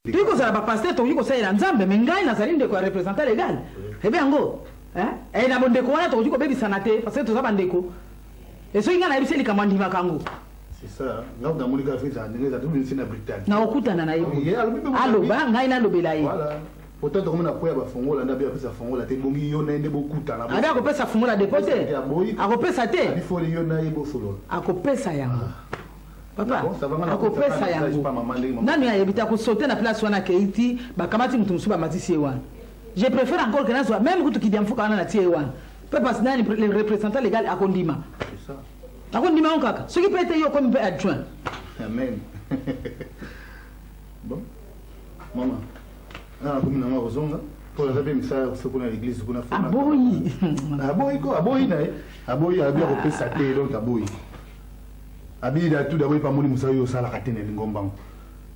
[SPEAKER 2] Tokoki kozala ba pasteur, tokoki kosalela Nzambe, mais ngai nazali ndeko ya représentant légal. Ebe yango, hein? Eh, na bondeko wana tokoki kobebisana te parce que toza bandeko. Et soki ngai nayebisi ye likambo andimaka yango.
[SPEAKER 5] C'est ça. Nga namoni kaka feza ndenge eza tobimisi na Britaine.
[SPEAKER 2] Nakokutana na ye boye. Aloba, ngai nalobela ye.
[SPEAKER 5] Voilà. Pourtant tokomi na po ya bafongola nde abi apesa fongola te ebongi yo na ye nde bokutana.
[SPEAKER 2] Abi akopesa fungola depo te. Akopesa te.
[SPEAKER 5] Abi fole yo na ye bosolola.
[SPEAKER 2] Akopesa yango. Papa, akopesa yango. Nanu ye ayebi te, akosaute na place wana akei ti bakamati moto mosusu bamatisi ye wana. Je prefère encore que nazwa meme kutu kidiamfuka wana natie ye wana. Pe parce nani le représentant légal akondima. Akondima yango kaka. Soki pe te yo okomi pe adjoint.
[SPEAKER 5] Amen. Bon. Mama. Nga nakomi na nga kozonga. Po naza pe misala ya koso kuna na église kuna.
[SPEAKER 2] Aboyi.
[SPEAKER 5] Aboyi ko, aboyi na ye. Aboyi abi akopesa te donc aboyi. Abi da tout d'abord pamoni mosala yo osalaka te na lingomba ngo.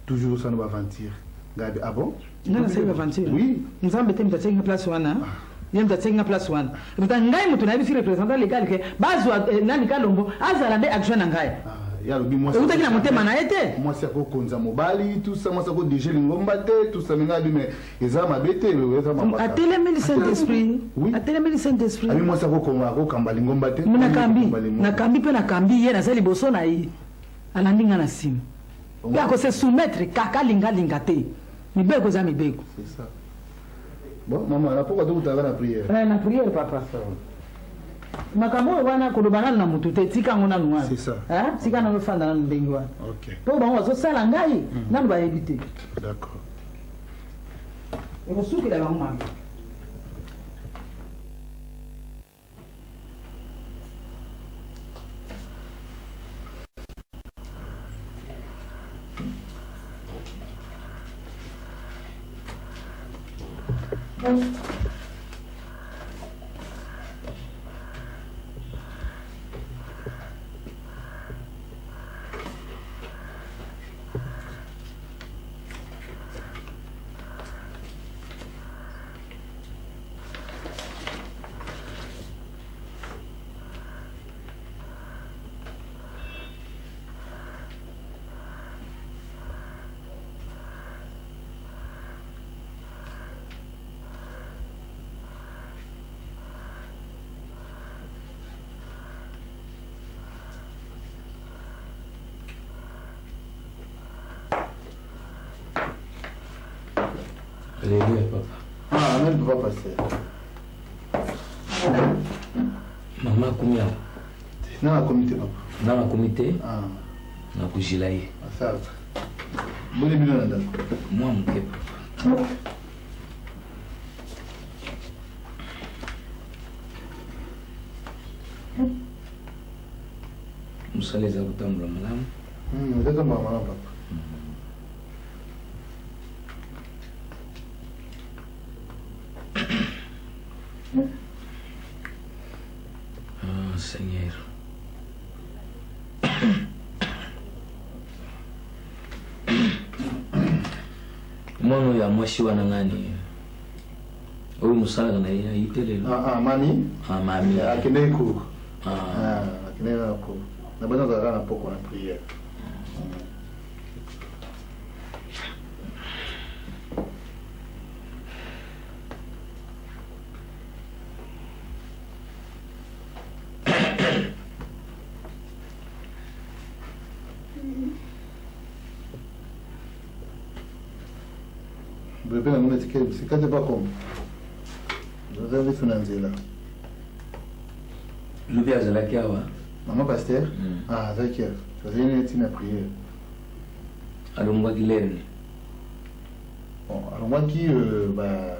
[SPEAKER 5] Toujours osala ba aventure. Nga abi ah bon?
[SPEAKER 2] Nga nasali ba aventure?
[SPEAKER 5] Oui.
[SPEAKER 2] Nzambe te moto atiaki nga place wana. Ye moto atiaki nga place wana. Pourtant ngai moto nayebisi représentant légal ke bazwa eh, nani Kalombo azala nde adjoint na ngai.
[SPEAKER 5] Ye alobi mwasi
[SPEAKER 2] Eutaki na motema na ye te.
[SPEAKER 5] Mwasi akokonza mobali tout ça, mwasi akodirige lingomba te tout ça, mais ngai abi mais eza mabe te, eza mabaka.
[SPEAKER 2] Atelemeli Saint-Esprit. Atelemeli Saint-Esprit.
[SPEAKER 5] Abi mwasi akokonga akokamba lingomba te.
[SPEAKER 2] Nakambi, nakambi mpe nakambi ye, naza liboso na ye. Alandi ngai na nsima. Mpe ako se soumettre kaka alinga alinga te. Mibeko eza mibeko.
[SPEAKER 5] C'est ça. Bon, maman, na pokwa tokutana na prière.
[SPEAKER 2] Eh, na prière papa. Makambo oyo wana koloba nanu na motu te, tika yango nanu wana.
[SPEAKER 5] C'est ça.
[SPEAKER 2] Hein? Tika nanu efanda nanu ndenge wana.
[SPEAKER 5] Ok.
[SPEAKER 2] Mpo bango bazosala ngai, nanu bayebi te.
[SPEAKER 5] D'accord.
[SPEAKER 2] Ekosukela bango mabe.
[SPEAKER 7] Alléluia, papa.
[SPEAKER 5] Ah, amen, papa pasteur.
[SPEAKER 7] Mama akomi awa?
[SPEAKER 5] Nanga akomi te, papa.
[SPEAKER 7] Nanga akomi te?
[SPEAKER 5] Ah.
[SPEAKER 7] Nakozela ye.
[SPEAKER 5] Asala. Boni bino na ndako?
[SPEAKER 7] Mwa moke, papa. Mosala eza kotambola malamu?
[SPEAKER 5] Eza kotambola malamu, papa.
[SPEAKER 7] Ah, Seigneur. Mwana oyo ya mwasi wana nani? Oyo mosalaka na ye ayi te lelo.
[SPEAKER 5] Ah, ah, mami.
[SPEAKER 7] Ah, mami.
[SPEAKER 5] Akendeki cours.
[SPEAKER 7] Ah.
[SPEAKER 5] Ah, akendeki na cours. Na bana azalaka na pokwa na prière. Boye mpe namoni etikali mosika te bakoma oza lisu na nzela.
[SPEAKER 7] Lobi azalaki awa?
[SPEAKER 5] Mama pasteur? Ah, azalaki awa. Tozali neti na prière.
[SPEAKER 7] Alongwaki lere nini?
[SPEAKER 5] Bon, alongwaki euh, ba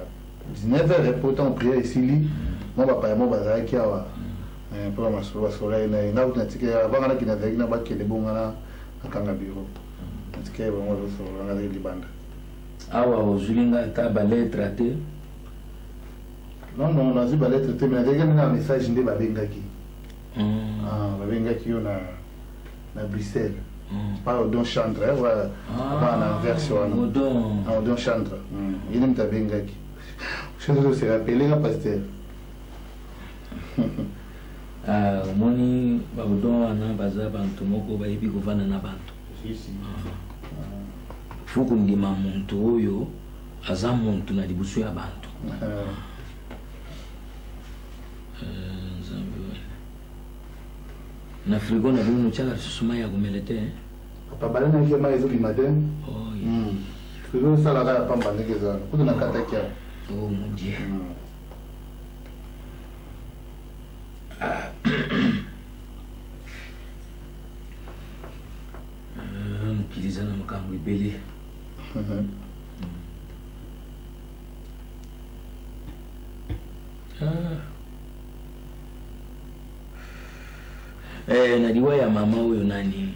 [SPEAKER 5] 19 heures po ntango prière esili mwa bapaya moko bazalaki awa mpo na masolo basololaki na ye. Nga kutu natikali avant nga nakende nazalaki na bakende bongo nga nakanga bureau natikali bango bazosolola nga nazalaki libanda.
[SPEAKER 7] Awa ozwili nga ata ba lettre te?
[SPEAKER 5] Non, non, nazwi ba lettre te, mais nazalaki na message nde babengaki. Ah, babengaki yo na na Bruxelles. Pa Odon Chandre, eh, wana na verse wana.
[SPEAKER 7] Odon.
[SPEAKER 5] Ah, Odon Chandre. Ye nde moto abengaki. Soki se rappeler nga pasteur.
[SPEAKER 7] Ah, omoni baodon wana baza bantu moko bayebi kovanda na bantu. Fo kondima muntu oyo aza muntu na liboso ya bantu. Eh, Nzambe wana. Na frigo na bino notyaka lisusu mai ya komela te eh?
[SPEAKER 5] Papa bala na mai ezobima te. Frigo esalaka ya pamba ndenge eza wana. Kutu nakataki awa.
[SPEAKER 7] Oh mon Dieu. Ah, mokili eza na makambo ebele. Ah. Eh, na liwa ya mama oyo nani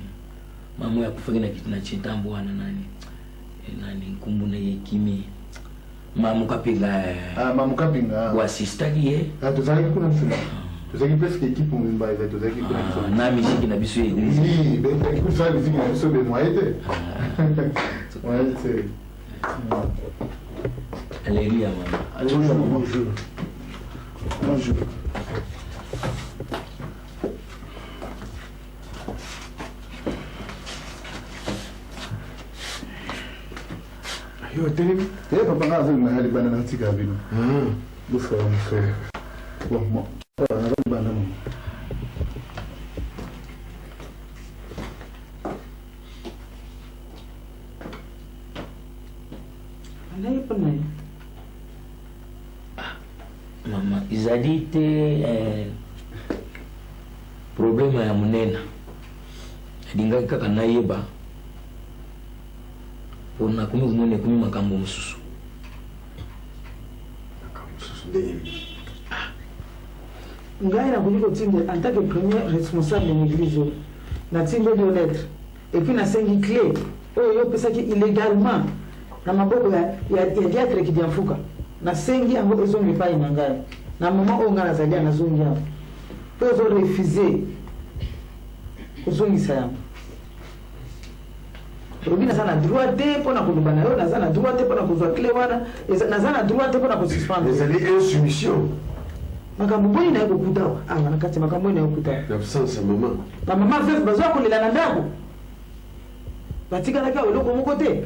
[SPEAKER 7] mama oyo akufaki na kiti na chitambo wana nani eh, nani nkumbu na ye ekimi mamu kapinga eh.
[SPEAKER 5] Ah, mamu kapinga
[SPEAKER 7] boasistaki ye
[SPEAKER 5] Ah, tozalaki kuna nsima. Tozalaki presque équipe mobimba ezali tozalaki kuna
[SPEAKER 7] Ah, na misiki na biso ya église.
[SPEAKER 5] Oui, betaki kusala misiki na biso be moyen te. Moyen te.
[SPEAKER 7] Alléluia mama.
[SPEAKER 5] Alléluia bonjour. Bonjour.
[SPEAKER 6] Yo otelemi?
[SPEAKER 5] Te papa nga azobima ya libanda na tika bino. Bosola mosolo. Bon, bon. Naza libanda mama.
[SPEAKER 2] Anaye mpo na ye.
[SPEAKER 7] Mama ezali te eh, problème ya monene alingaki kaka nayeba mpo nakomi komona ekomi makambo mosusu.
[SPEAKER 2] Ngai nakoki kotinda en tant que premier responsable na église oyo natindeli yo lettre et puis nasengi clé oyo yo opesaki illégalement na maboko ya, ya, ya diacre Kidiamfuka nasengi yango ezonga epai na ngai na moment oyo ngai nazali ya nazongi awa mpe ozo refuse kozongisa yango olobi naza na droit te mpo na koloba na yo naza na droit te mpo na kozwa clé wana naza na droit te mpo na kosuspendre
[SPEAKER 6] Ezali insoumission.
[SPEAKER 2] Makambo boni naye kokuta awa awa na kati ya makambo oyo naye kokuta awa.
[SPEAKER 6] L'absence ya mama.
[SPEAKER 2] Bamama veuve bazwa kolela na ndako batikalaki awa eloko moko te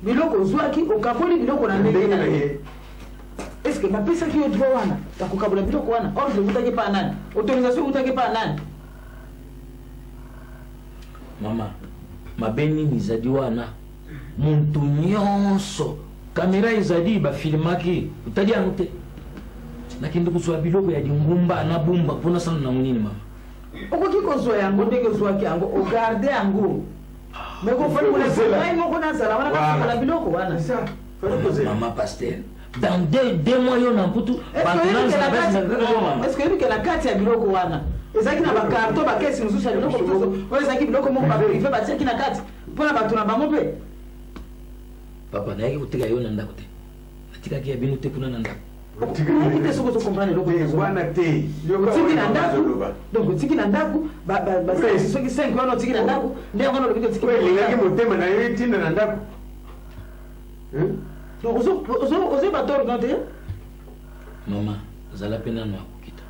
[SPEAKER 2] biloko ozwaki okaboli biloko na ndenge na ye est ce que bapesaki yo droit wana ya kokabola biloko wana ordre eutaki epa nani autorisation eutaki epa nani
[SPEAKER 7] Mama, mabe nini ezali wana? Muntu nyonso kamera ezali bafilmaki, otali yango te? Nakende kozwa biloko ya lingumba na bumba mpo nasala nango nini mama?
[SPEAKER 2] Okoki kozwa yango ndenge ozwaki yango, ogarde yango. Mais kofongola ngai moko nazala wana nafongola biloko wana.
[SPEAKER 7] Mama pasteur, dans deux mois yo na mputu bato nazala basi na kaka yo mama.
[SPEAKER 2] Est-ce que oyebi ke na kati ya biloko wana ezalaki na bakarton bakesi mosusu ya biloko mosusu oyo ezalaki biloko moko baprive batiaki na kati mpo na bato na bango mpe?
[SPEAKER 7] Papa, nayaki koteka yo na ndako te, natikaki ya bino te kuna na ndako.
[SPEAKER 2] Okoki te soki ozokomprendre eloko
[SPEAKER 6] wana te.
[SPEAKER 2] Otiki na ndako, donc otiki na ndako soki 5 wana otiki na ndako nde yango wana olobi otiki.
[SPEAKER 6] Elingaki motema na yo etinda na ndako.
[SPEAKER 2] Donc ozoyeba tort te.
[SPEAKER 7] Mama, zala mpe nano akokita.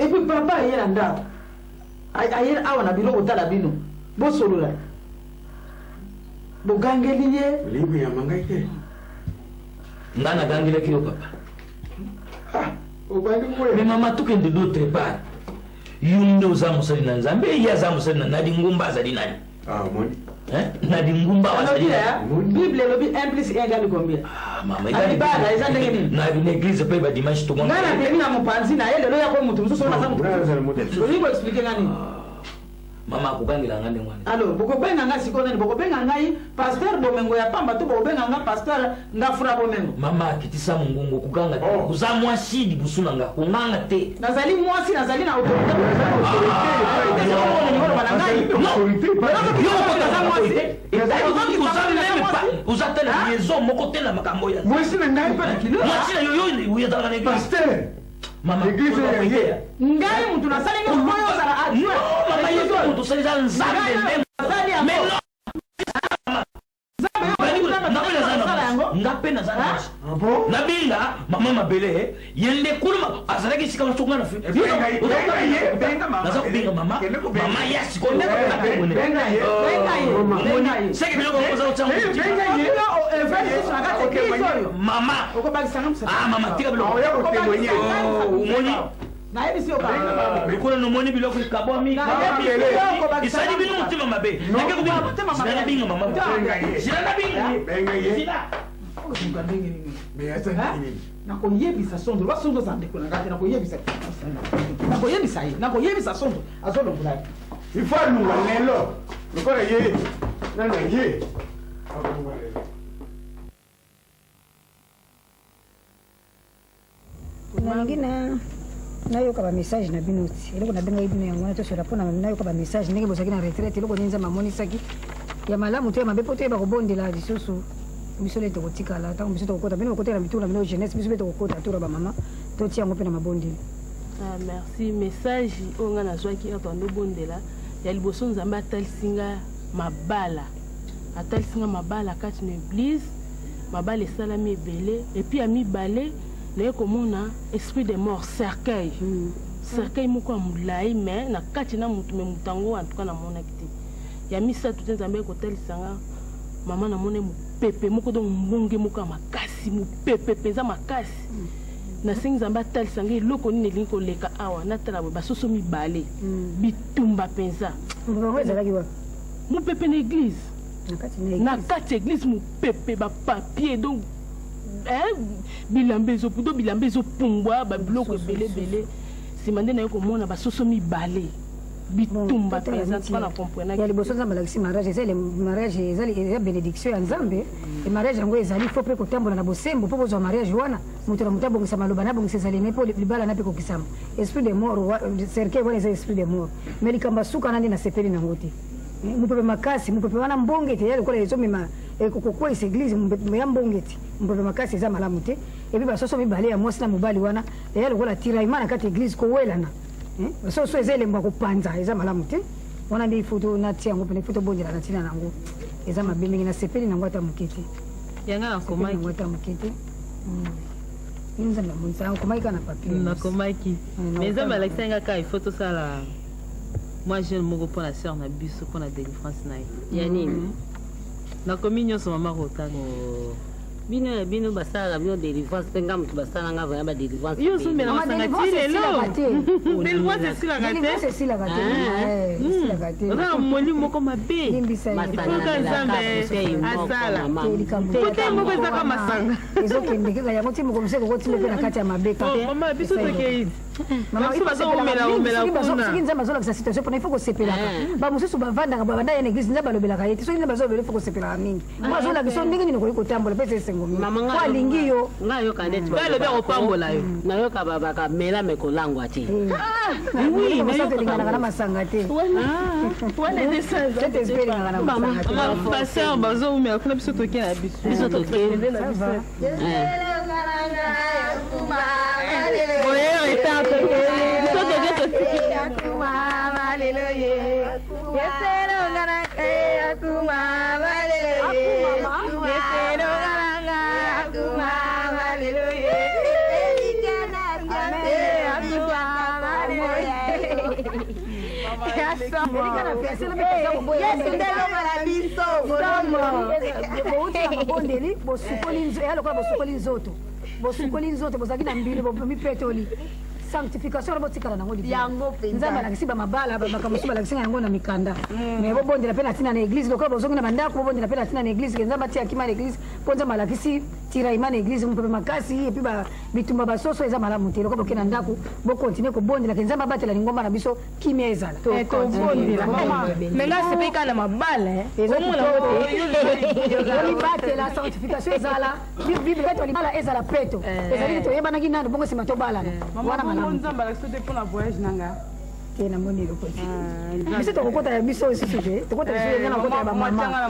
[SPEAKER 2] Et puis papa aye na ndako, aye awa na biloko otala bino bosolola, bogangeli ye.
[SPEAKER 6] Olingi koyamba ngai te.
[SPEAKER 7] Nga nagangelaki yo papa. Mais mama, tokende d'autre part. Yo nde oza mosali na Nzambe, ye aza mosali na lingomba azali nani? Na lingumba azali nani?
[SPEAKER 2] Bible elobi 1 plus 1 égale combien?
[SPEAKER 7] Mama,
[SPEAKER 2] Na libala eza ndenge nini?
[SPEAKER 7] Na église mpe ba dimanche tomona.
[SPEAKER 2] Ngai napemi na mopanzi na ye lelo yako moto mosusu oyo naza moto mosusu. Olingi koexplike nga nini?
[SPEAKER 7] Mama akogangela nga ndenge wana.
[SPEAKER 2] Alors bokobenga nga sikoyo nani? Bokobenga ngai pasteur Bomengo ya pamba to bokobenga nga pasteur Ngafura Bomengo?
[SPEAKER 7] Mama, akitisa mongongo, koganga te. Oza mwasi liboso na nga, konganga te.
[SPEAKER 2] Nazali mwasi, nazali na autorité. Oloba na ngai
[SPEAKER 7] oza te na liaison moko te na makambo ya
[SPEAKER 6] mwasi na ngai
[SPEAKER 7] mwasi na yo yo ezalaka na église.
[SPEAKER 6] Pasteur,
[SPEAKER 7] mama,
[SPEAKER 6] église ya ye.
[SPEAKER 2] Ngai mutu nasali nyonso mpo yo ozala adjoint.
[SPEAKER 7] Mama ye mpe moto osali eza Nzambe nde. Mais non. Nga mpe naza na mwasi. Nabenga mama mabele ye nde kuna azalaki esika wana soki nga na naza kobenga mama mama ya sikoyo seke biloko yango oza kotia mama ah mama tika biloko omoni
[SPEAKER 2] nayebisi yo
[SPEAKER 7] lokola nomoni biloko ekabwami esali bino motema mabe nake kobenga zila nabenga mama zila nabenga zila
[SPEAKER 2] okosuka ndenge nini nakoyebisa sondo loba sondo aza ndeko na ngai te nakoyebisa nakoyebisa ye nakoyebisa sondo azolongola ye
[SPEAKER 6] il faut alunga lelo lokola ye nani ye akolunga lelo.
[SPEAKER 3] Nalingi na nayoka ba message na bino ti eloko nabengaki bino yango wana tosola mpo nayoka ba message ndenge bozalaki na retraite eloko nini nzambe amonisaki ya malamu to ya mabe mpo toyeba kobondela lisusu biso nde tokotikala ntango biso tokokota bino bokotela mituna bino jeunesse biso mpe tokokota tour ya bamama totia yango mpe na mabondeli.
[SPEAKER 12] Ah, merci message oyo ngai nazwaki awa tobandobondela ya liboso nzambe atalisi nga mabala atalisi nga mabala kati na eglise mabala esalami ebele epuis ya mibale naye komona esprit de mort cercueil cercueil moko ya molai mais na kati na motu me motu yango en tout cas namonaki te ya misato te nzambe aye kotalisa nga mama namoni mopepe moko donc mbonge moko ya makasi mopepe mpenza makasi nasengi nzambe atalisa ngai eloko nini elingi koleka awa natala boye basoso mibale bitumba mpenza.
[SPEAKER 3] Yango ezalaki wapi?
[SPEAKER 12] Mopepe na église, na kati ya église mopepe, bapapier donc bilamba ezopudo bilamba ezopumbwa babiloko ebele ebele. Nsima nde naye komona basoso mibale bitumba mpenza tuka na comprenaki.
[SPEAKER 3] Ya liboso nzambe alakisi mariage eza mariage eza bénédiction ya nzambe e mariage yango ezali fo mpe kotambola na bosembo mpo bozwa mariage wana moto na moto abongisa maloba na abongisa ezali ne mpo libala na mpe kokisama. Esprit de mort, cercueil wana eza esprit de mort. Mais likambo ya suka na nde nasepeli nango te, mopepe makasi, mopepe wana mbonge te ya lokola ezomema ekokokweyisa église ya mbonge te, mopepe makasi eza malamu te. Et puis basoso mibale ya mwasi na mobali wana eya lokola tiraillement na kati ya église, kowelana basoso eza elembo ya kopanza, eza malamu te. Wana nde ifo natia yango pene ifo tobondela na ntina nango, eza mabe mingi, nasepeli nango ata moke te.
[SPEAKER 13] Yanga nakomaki.
[SPEAKER 3] Yango ata moke te. Nzambe amonisa okomaki kaka na papier?
[SPEAKER 13] Nakomaki, mais nzambe alakisaki nga kaka ifo tosala mwa jeûne moko mpo na sœur na biso mpo na délivrance na ye.
[SPEAKER 14] Ya nini?
[SPEAKER 13] Nakomi nyonso mama kotanga.
[SPEAKER 14] Bino ya bino basalaka bino délivrance mpe nga moto basalanga vraiment badélivrance.
[SPEAKER 13] Yo ozomela masanga ti lelo, délivrance esilaka te.
[SPEAKER 3] Esilaka te, esilaka te.
[SPEAKER 13] Oza na molimo moko mabe, ifoka nzambe asala kote moko ezaka masanga.
[SPEAKER 3] Ezokende kaka yango ti moko mosusu ekokotinda mpe na kati ya mabe.
[SPEAKER 13] Mama biso tokei. Biso bazowumela kuna.
[SPEAKER 3] Soki nzambe azolakisa situation mpona ifo kosepelaka, bamosusu bavandaka bavanda ye na église, nzambe alobelaka ye te. Soki nzambe azolobela, ifo kosepelaka mingi po azolakisa ndenge nini okoki kotambola mpe eza esengo mingi po alingi yo.
[SPEAKER 14] Nga yoka neti
[SPEAKER 13] alobi akopambola yo.
[SPEAKER 14] Nayoka babaka mela me kolangwa te.
[SPEAKER 3] Oui, elinganaka na masanga te. Cet esprit elingaka na masanga te.
[SPEAKER 13] Pasteur bazowumela kuna, biso toke na biso.
[SPEAKER 14] Biso toke.
[SPEAKER 13] Boye retard, biso toke totiki.
[SPEAKER 3] Yesu nde elonga biso. Bouti na mabondeli, bosukoli eya lokola bosukoli nzoto, bosukoli nzoto, bozalaki na mbili, mipetoli, sanctification wana botikala nango.
[SPEAKER 15] Yango mpenza.
[SPEAKER 3] Nzambe alakisi bamabala, makambo mosusu balakisi nga yango na mikanda. Mais bobondela mpe na ntina na église lokola bozongi na bandako, bobondela mpe na ntina na église ke nzambe atia kima na église mpo nzambe alakisi tiraillement na église, mopepe makasi et puis bitumba basoso eza malamu te. Lokola boke na ndako, bokontinue kobondela ke nzambe abatela lingomba na biso, kimia ezala.
[SPEAKER 15] Tobondela me nga sepeli kaka na mabala. Omona ngo te.
[SPEAKER 3] Omibatela, sanctification ezala bible peto, libala ezala peto, ezali te toyebanaki nanu bongo nsima tobalana wana malamu.
[SPEAKER 2] Nzambe alakisi te mpona voyage na nga.
[SPEAKER 3] Te namoni eloko te. Biso tokokota ya biso lisusu te. Tokota biso yenga na kota ya bamama.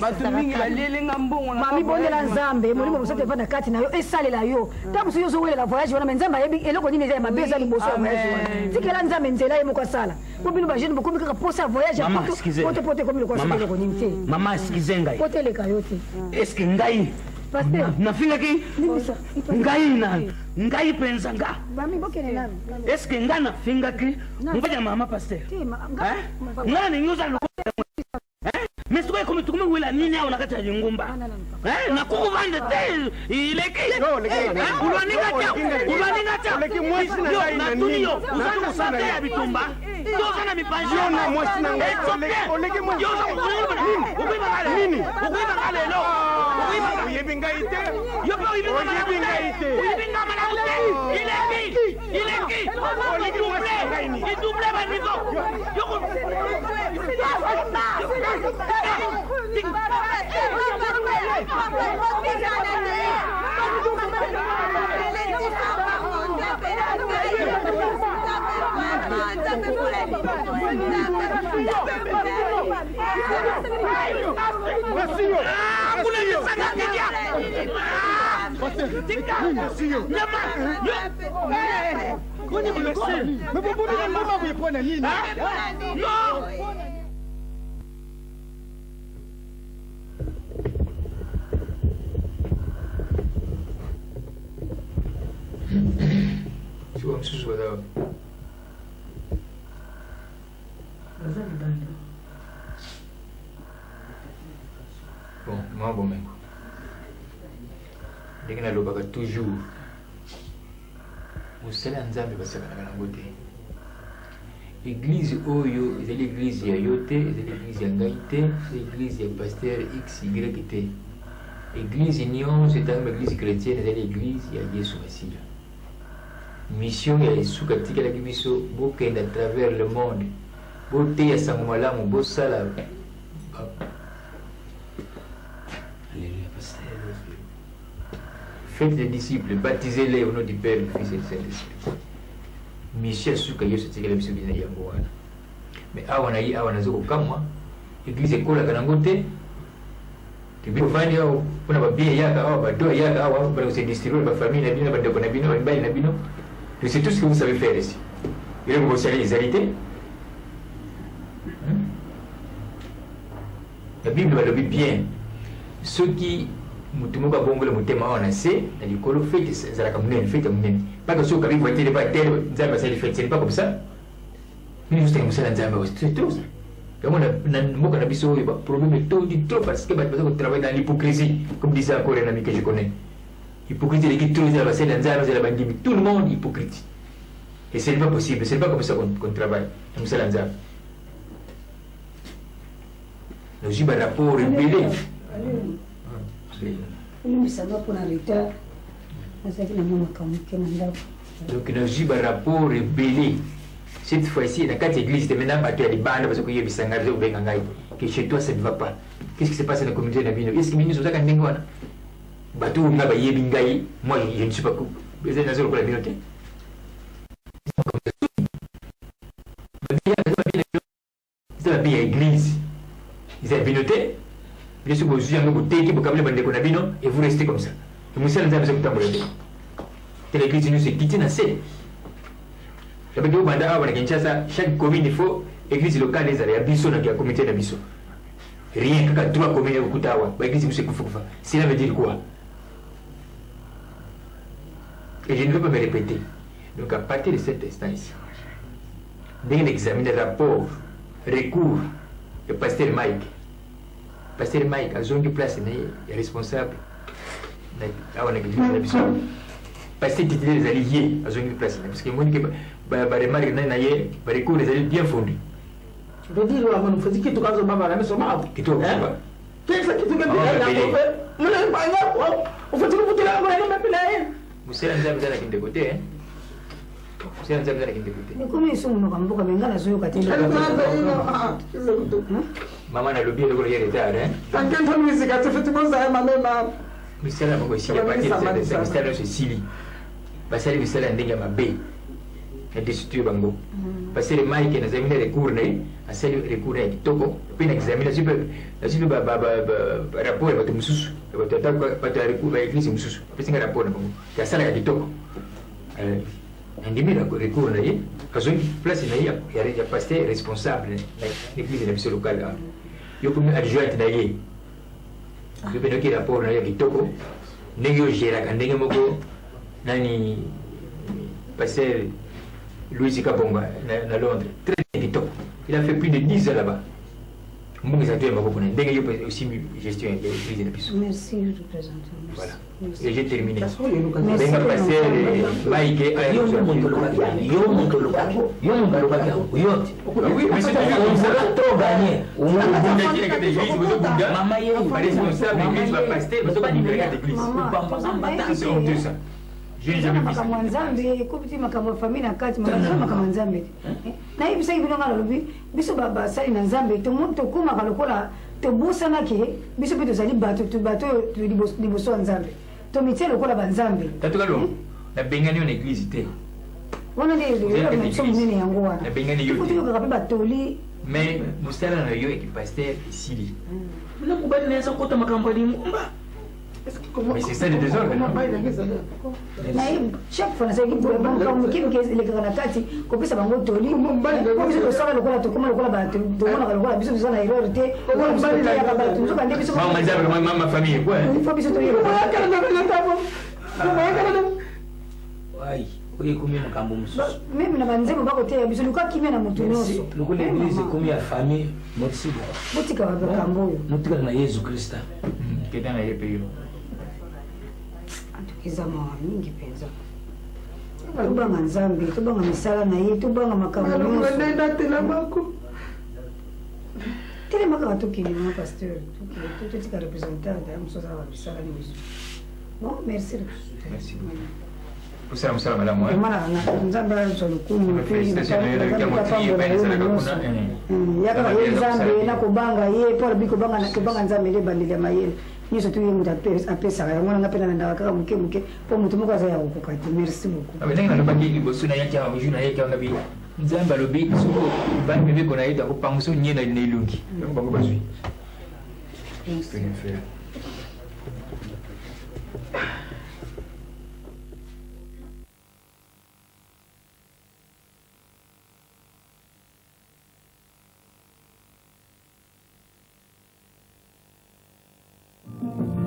[SPEAKER 2] Bato mingi balielinga mbongo na
[SPEAKER 3] Mami bondela Nzambe, molimo mosantu evanda kati na yo, esalela yo. Ntango mosusu yo ozowelela voyage wana, mais Nzambe ayebi eloko nini eza ya mabe eza liboso ya voyage wana. Tikela Nzambe nzela ye moko asala. Po bino ba jeune bokomi kaka posa ya voyage ya
[SPEAKER 7] Mama,
[SPEAKER 3] poto,
[SPEAKER 7] excusez.
[SPEAKER 3] poto poto ekomi lokola soki
[SPEAKER 7] Mama.
[SPEAKER 3] eloko nini te.
[SPEAKER 7] Mama, excusez ngai.
[SPEAKER 3] Poto eleka yo te.
[SPEAKER 7] Est ce que ngai
[SPEAKER 3] Pasteur.
[SPEAKER 7] nafingaki
[SPEAKER 3] Limbisa.
[SPEAKER 7] ngai na ngai mpenza nga
[SPEAKER 3] Mami bokende nanu.
[SPEAKER 7] Est ce que ngai nafingaki mobali ya mama pasteur?
[SPEAKER 3] Te, ma- nga-
[SPEAKER 7] Ngai nalingi ozala lokola, mais sikoyo ekomi tokomi wela nini awa na kati ya lingumba? Nakokovanda te, ileki olwaninga te, olwaninga te.
[SPEAKER 6] Oleki mwasi na ngai na
[SPEAKER 7] Natuni
[SPEAKER 6] nini?
[SPEAKER 7] yo, oza na
[SPEAKER 6] Nazokosa
[SPEAKER 7] sante
[SPEAKER 6] na
[SPEAKER 7] ya
[SPEAKER 6] yo.
[SPEAKER 7] bitumba to oza na mipanzi?
[SPEAKER 6] Yo na mwasi na ngai, oleki mwasi. Nini?
[SPEAKER 7] Okoyibaka lelo.
[SPEAKER 6] Oyebi ngai te.
[SPEAKER 7] Yo mpe oyebi
[SPEAKER 6] Oyebi ngai te.
[SPEAKER 7] Oyebi nga malamu te. Ileki, ileki.
[SPEAKER 6] Oleki mwasi na ngai nini?
[SPEAKER 7] Idouble baniveau.
[SPEAKER 6] Mais bobomi mboma boye mpo na nini?
[SPEAKER 16] Sikoyo mosusu baza wapi?
[SPEAKER 2] Baza libanda.
[SPEAKER 16] Bon, mwa bomengo, ndenge nalobaka toujours, mosala ya Nzambe basakanaka nango te. Eglise oyo ezali eglise ya yo te, ezali eglise ya ngai te, ezali eglise ya pasteur xy te. Eglise nyonso etangami eglise chrétienne ezali eglise ya Yesu Masiya. Mission ya esuka atikelaki biso, bokende à travers le monde, boteya sango malamu, bosala. Alléluia, pasteur. Faites des disciples, baptisez-les au nom du Père, du Fils et du Saint-Esprit. Mission ya suka Yesu atikela biso bina yango wana. Mais awa na ye awa nazo kokamwa, église ekolaka nango te. Bovandi awa mpona babien eyaka awa, bado eyaka awa mpona kose distribuer ba famille na bino, na bandeko na bino, bamibali na bino. Donc c'est tout ce que vous savez faire ici. Eloko bosali ezali te. Na Bible balobi bien, soki motu moko abongola motema awa na se na likolo, fete ezalaka monene, fete ya monene. Mpaka soki okabi voiture epa tel, Nzambe asali fete. Ce n'est pas comme ça. Bino nyonso tanga mosala Nzambe awa, c'est tout ça. Yango na mboka na biso oyo baproblème etondi trop parce que bato baza kotravaille dans l'hypocrisie, comme disait encore un ami que je connais. Hypocrisie eleki trop, ezala basali ya Nzambe, ezala bandimi, tout le monde hypocrite. Et ce n'est pas possible, ce n'est pas comme ça qu'on travaille na mosala ya Nzambe. Nazwi barapport ebele.
[SPEAKER 3] Olimbisanga mpona retard, nazalaki na mwa makambo moke na ndako.
[SPEAKER 16] Donc nazwi barapport ebele cette fois-ci na kati ya église te, maintenant bato ya libanda baza koyebisa ngai, baza kobenga ngai que chez toi ça ne va pas, qu'est-ce qui se passe na communauté na bino? Est ce que bino nyonso ozaka ndenge wana? Bato oyo ngai bayebi ngai, moi je ne suis pas, eza naza lokola bino te. Eza babi ya église, eza ya bino te. Bino soki bozwi yango, boteki, bokabeli bandeko na bino et vous restez comme ça. Mosala Nzambe eza kotambola te te. L'église nyonso ekiti na se. Yabaki obanda awa na Kinshasa, chaque commune il faut église locale ezala ya biso na ya communauté na biso. Rien kaka trois communes ekokuta awa, baeglise biso ekufa kufa. Cela veut dire quoi? Et je ne veux pas me répéter. Donc à partir de cet instant ici, ndenge na examine rapport recours ya pasteur Mike, pasteur Mike azongi place na ye ya responsable awa na église na biso. Pasteur titulaire ezali ye, azongi place na, parce que emoni ke baremarque na ye, barecours ezali bien fondé.
[SPEAKER 2] Tu veux dire, mwana mfezi kitu kazo baba na miso mao.
[SPEAKER 16] Kitu kazo.
[SPEAKER 2] Kesa kitu ke bila na kope. Mwana mpanga ufati kuvutila ngo na mapila ye.
[SPEAKER 16] Mosala Nzambe eza na kindeko te, hein. Mosala Nzambe eza na kindeko te.
[SPEAKER 3] Ekomi lisusu monoko ya mboka, me ngai nazoyoka te.
[SPEAKER 16] Mama, nalobi eloko ya retard, hein. Misala moko esili, apartir misala nyonso esili, basali misala ya ndenge ya mabe. Na destitue bango. Pasteur Mike nazali na recours na ye, asali recours na ye kitoko, mpe na examine nazwi mpe nazwi mpe ba ba ba ba rapport ya bato mosusu, ya bato ata bato ya recours ba eglise mosusu, bapesi nga rapport na bango, ke asalaka kitoko. Euh, nandimi recours na ye, azongi place na ye ya, ya pasteur responsable na eglise na biso locale awa. Yo komi adjointe na ye. Yo mpe nayoki rapport na yo ya kitoko ndenge yo geraka ndenge moko nani pasteur Louis Kabonga na, na Londres très bien kitoko il a fait plus de 10 ans là-bas mbongo ezalaki ya maboko na ye ndenge yo mpe osimbi gestion ya église na biso
[SPEAKER 3] Merci, représentant. Merci.
[SPEAKER 16] voilà et j'ai terminé
[SPEAKER 3] Merci.
[SPEAKER 16] benga pasteur Mike
[SPEAKER 7] Yo nde moto olobaki yango. Yo moto olobaki. Yo moto olobaki yango. Yo te.
[SPEAKER 16] Oui, mais c'est toujours comme ça.
[SPEAKER 7] Trop gagné.
[SPEAKER 16] Mama ye. Ba responsable église ba pasteur bazo bundela kati église. C'est honteux ça. Je n'ai jamais vu ça.
[SPEAKER 3] makambo ya nzambe ekomi ti makambo ya famille na kati makambo eza makambo ya nzambe te nayebisaki bino ngai nalobi biso basali na nzambe tokomaka lokola tobosanaki biso mpe tozali bato bato oyo liboso ya nzambe tomitie lokola banzambe
[SPEAKER 16] Tatu Kalongo, nabengani yo na église te.
[SPEAKER 3] Wana nde eloko na biso monene yango wana
[SPEAKER 16] Nabengani yo
[SPEAKER 3] po
[SPEAKER 16] te.
[SPEAKER 3] toyokaka mpe batoli.
[SPEAKER 16] Mais mosala na yo eki pasteur esili.
[SPEAKER 7] Na mobali na ye azokota makambo ya lingomba.
[SPEAKER 16] Mais c'est ça le désordre.
[SPEAKER 3] Naye chaque fois nazalaki makambo moke moke elekaka na kati kopesa bango toli po biso tosala lokola tokoma lokola bato tomonaka lokola biso toza na erreur te lokola biso toteyaka bato nzoka nde biso
[SPEAKER 16] Mama Nzambe, ma ma famille quoi.
[SPEAKER 3] Il faut biso toyeba.
[SPEAKER 7] Ai, oyo ekomi makambo mosusu.
[SPEAKER 3] Meme na banzembo bakoteya biso luka kimia na moto nyonso.
[SPEAKER 7] Lokola eglise ekomi ya famille, merci beaucoup.
[SPEAKER 3] Botika makambo oyo.
[SPEAKER 7] Notikala na Yesu Krista.
[SPEAKER 16] Kenda na ye pe yo.
[SPEAKER 3] Eza mawa mingi mpenza. Tobanga Nzambe, tobanga misala na ye, tobanga makambo nyonso. Telema kaka tokende mama pasteur, tokende totika représentant ya mosusu azala misala nyonso. Bon, merci.
[SPEAKER 16] Merci. Osala mosala malamu.
[SPEAKER 3] Vraiment nzambe azwa lokumu mpe apambola yo na nyonso. Yaka ye Nzambe na kobanga ye mpo alobi kobanga Nzambe nde ebandeli ya mayele nyonso tu ye moto apesaka yango wana nga mpe nalandaka kaka moke moke mpo moto moko aza ya kokoka te. Merci beaucoup.
[SPEAKER 16] Ndenge nalobaki liboso nayaki awa jour nayaki awa ngabi Nzambe alobi soki obandi mibeko na ye akopangusa nye na elongi yango bango bazwi.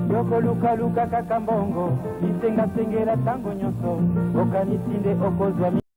[SPEAKER 1] Yokolukaluka kaka mbongo bisengasengela ntango nyonso okanisi nde okozwa.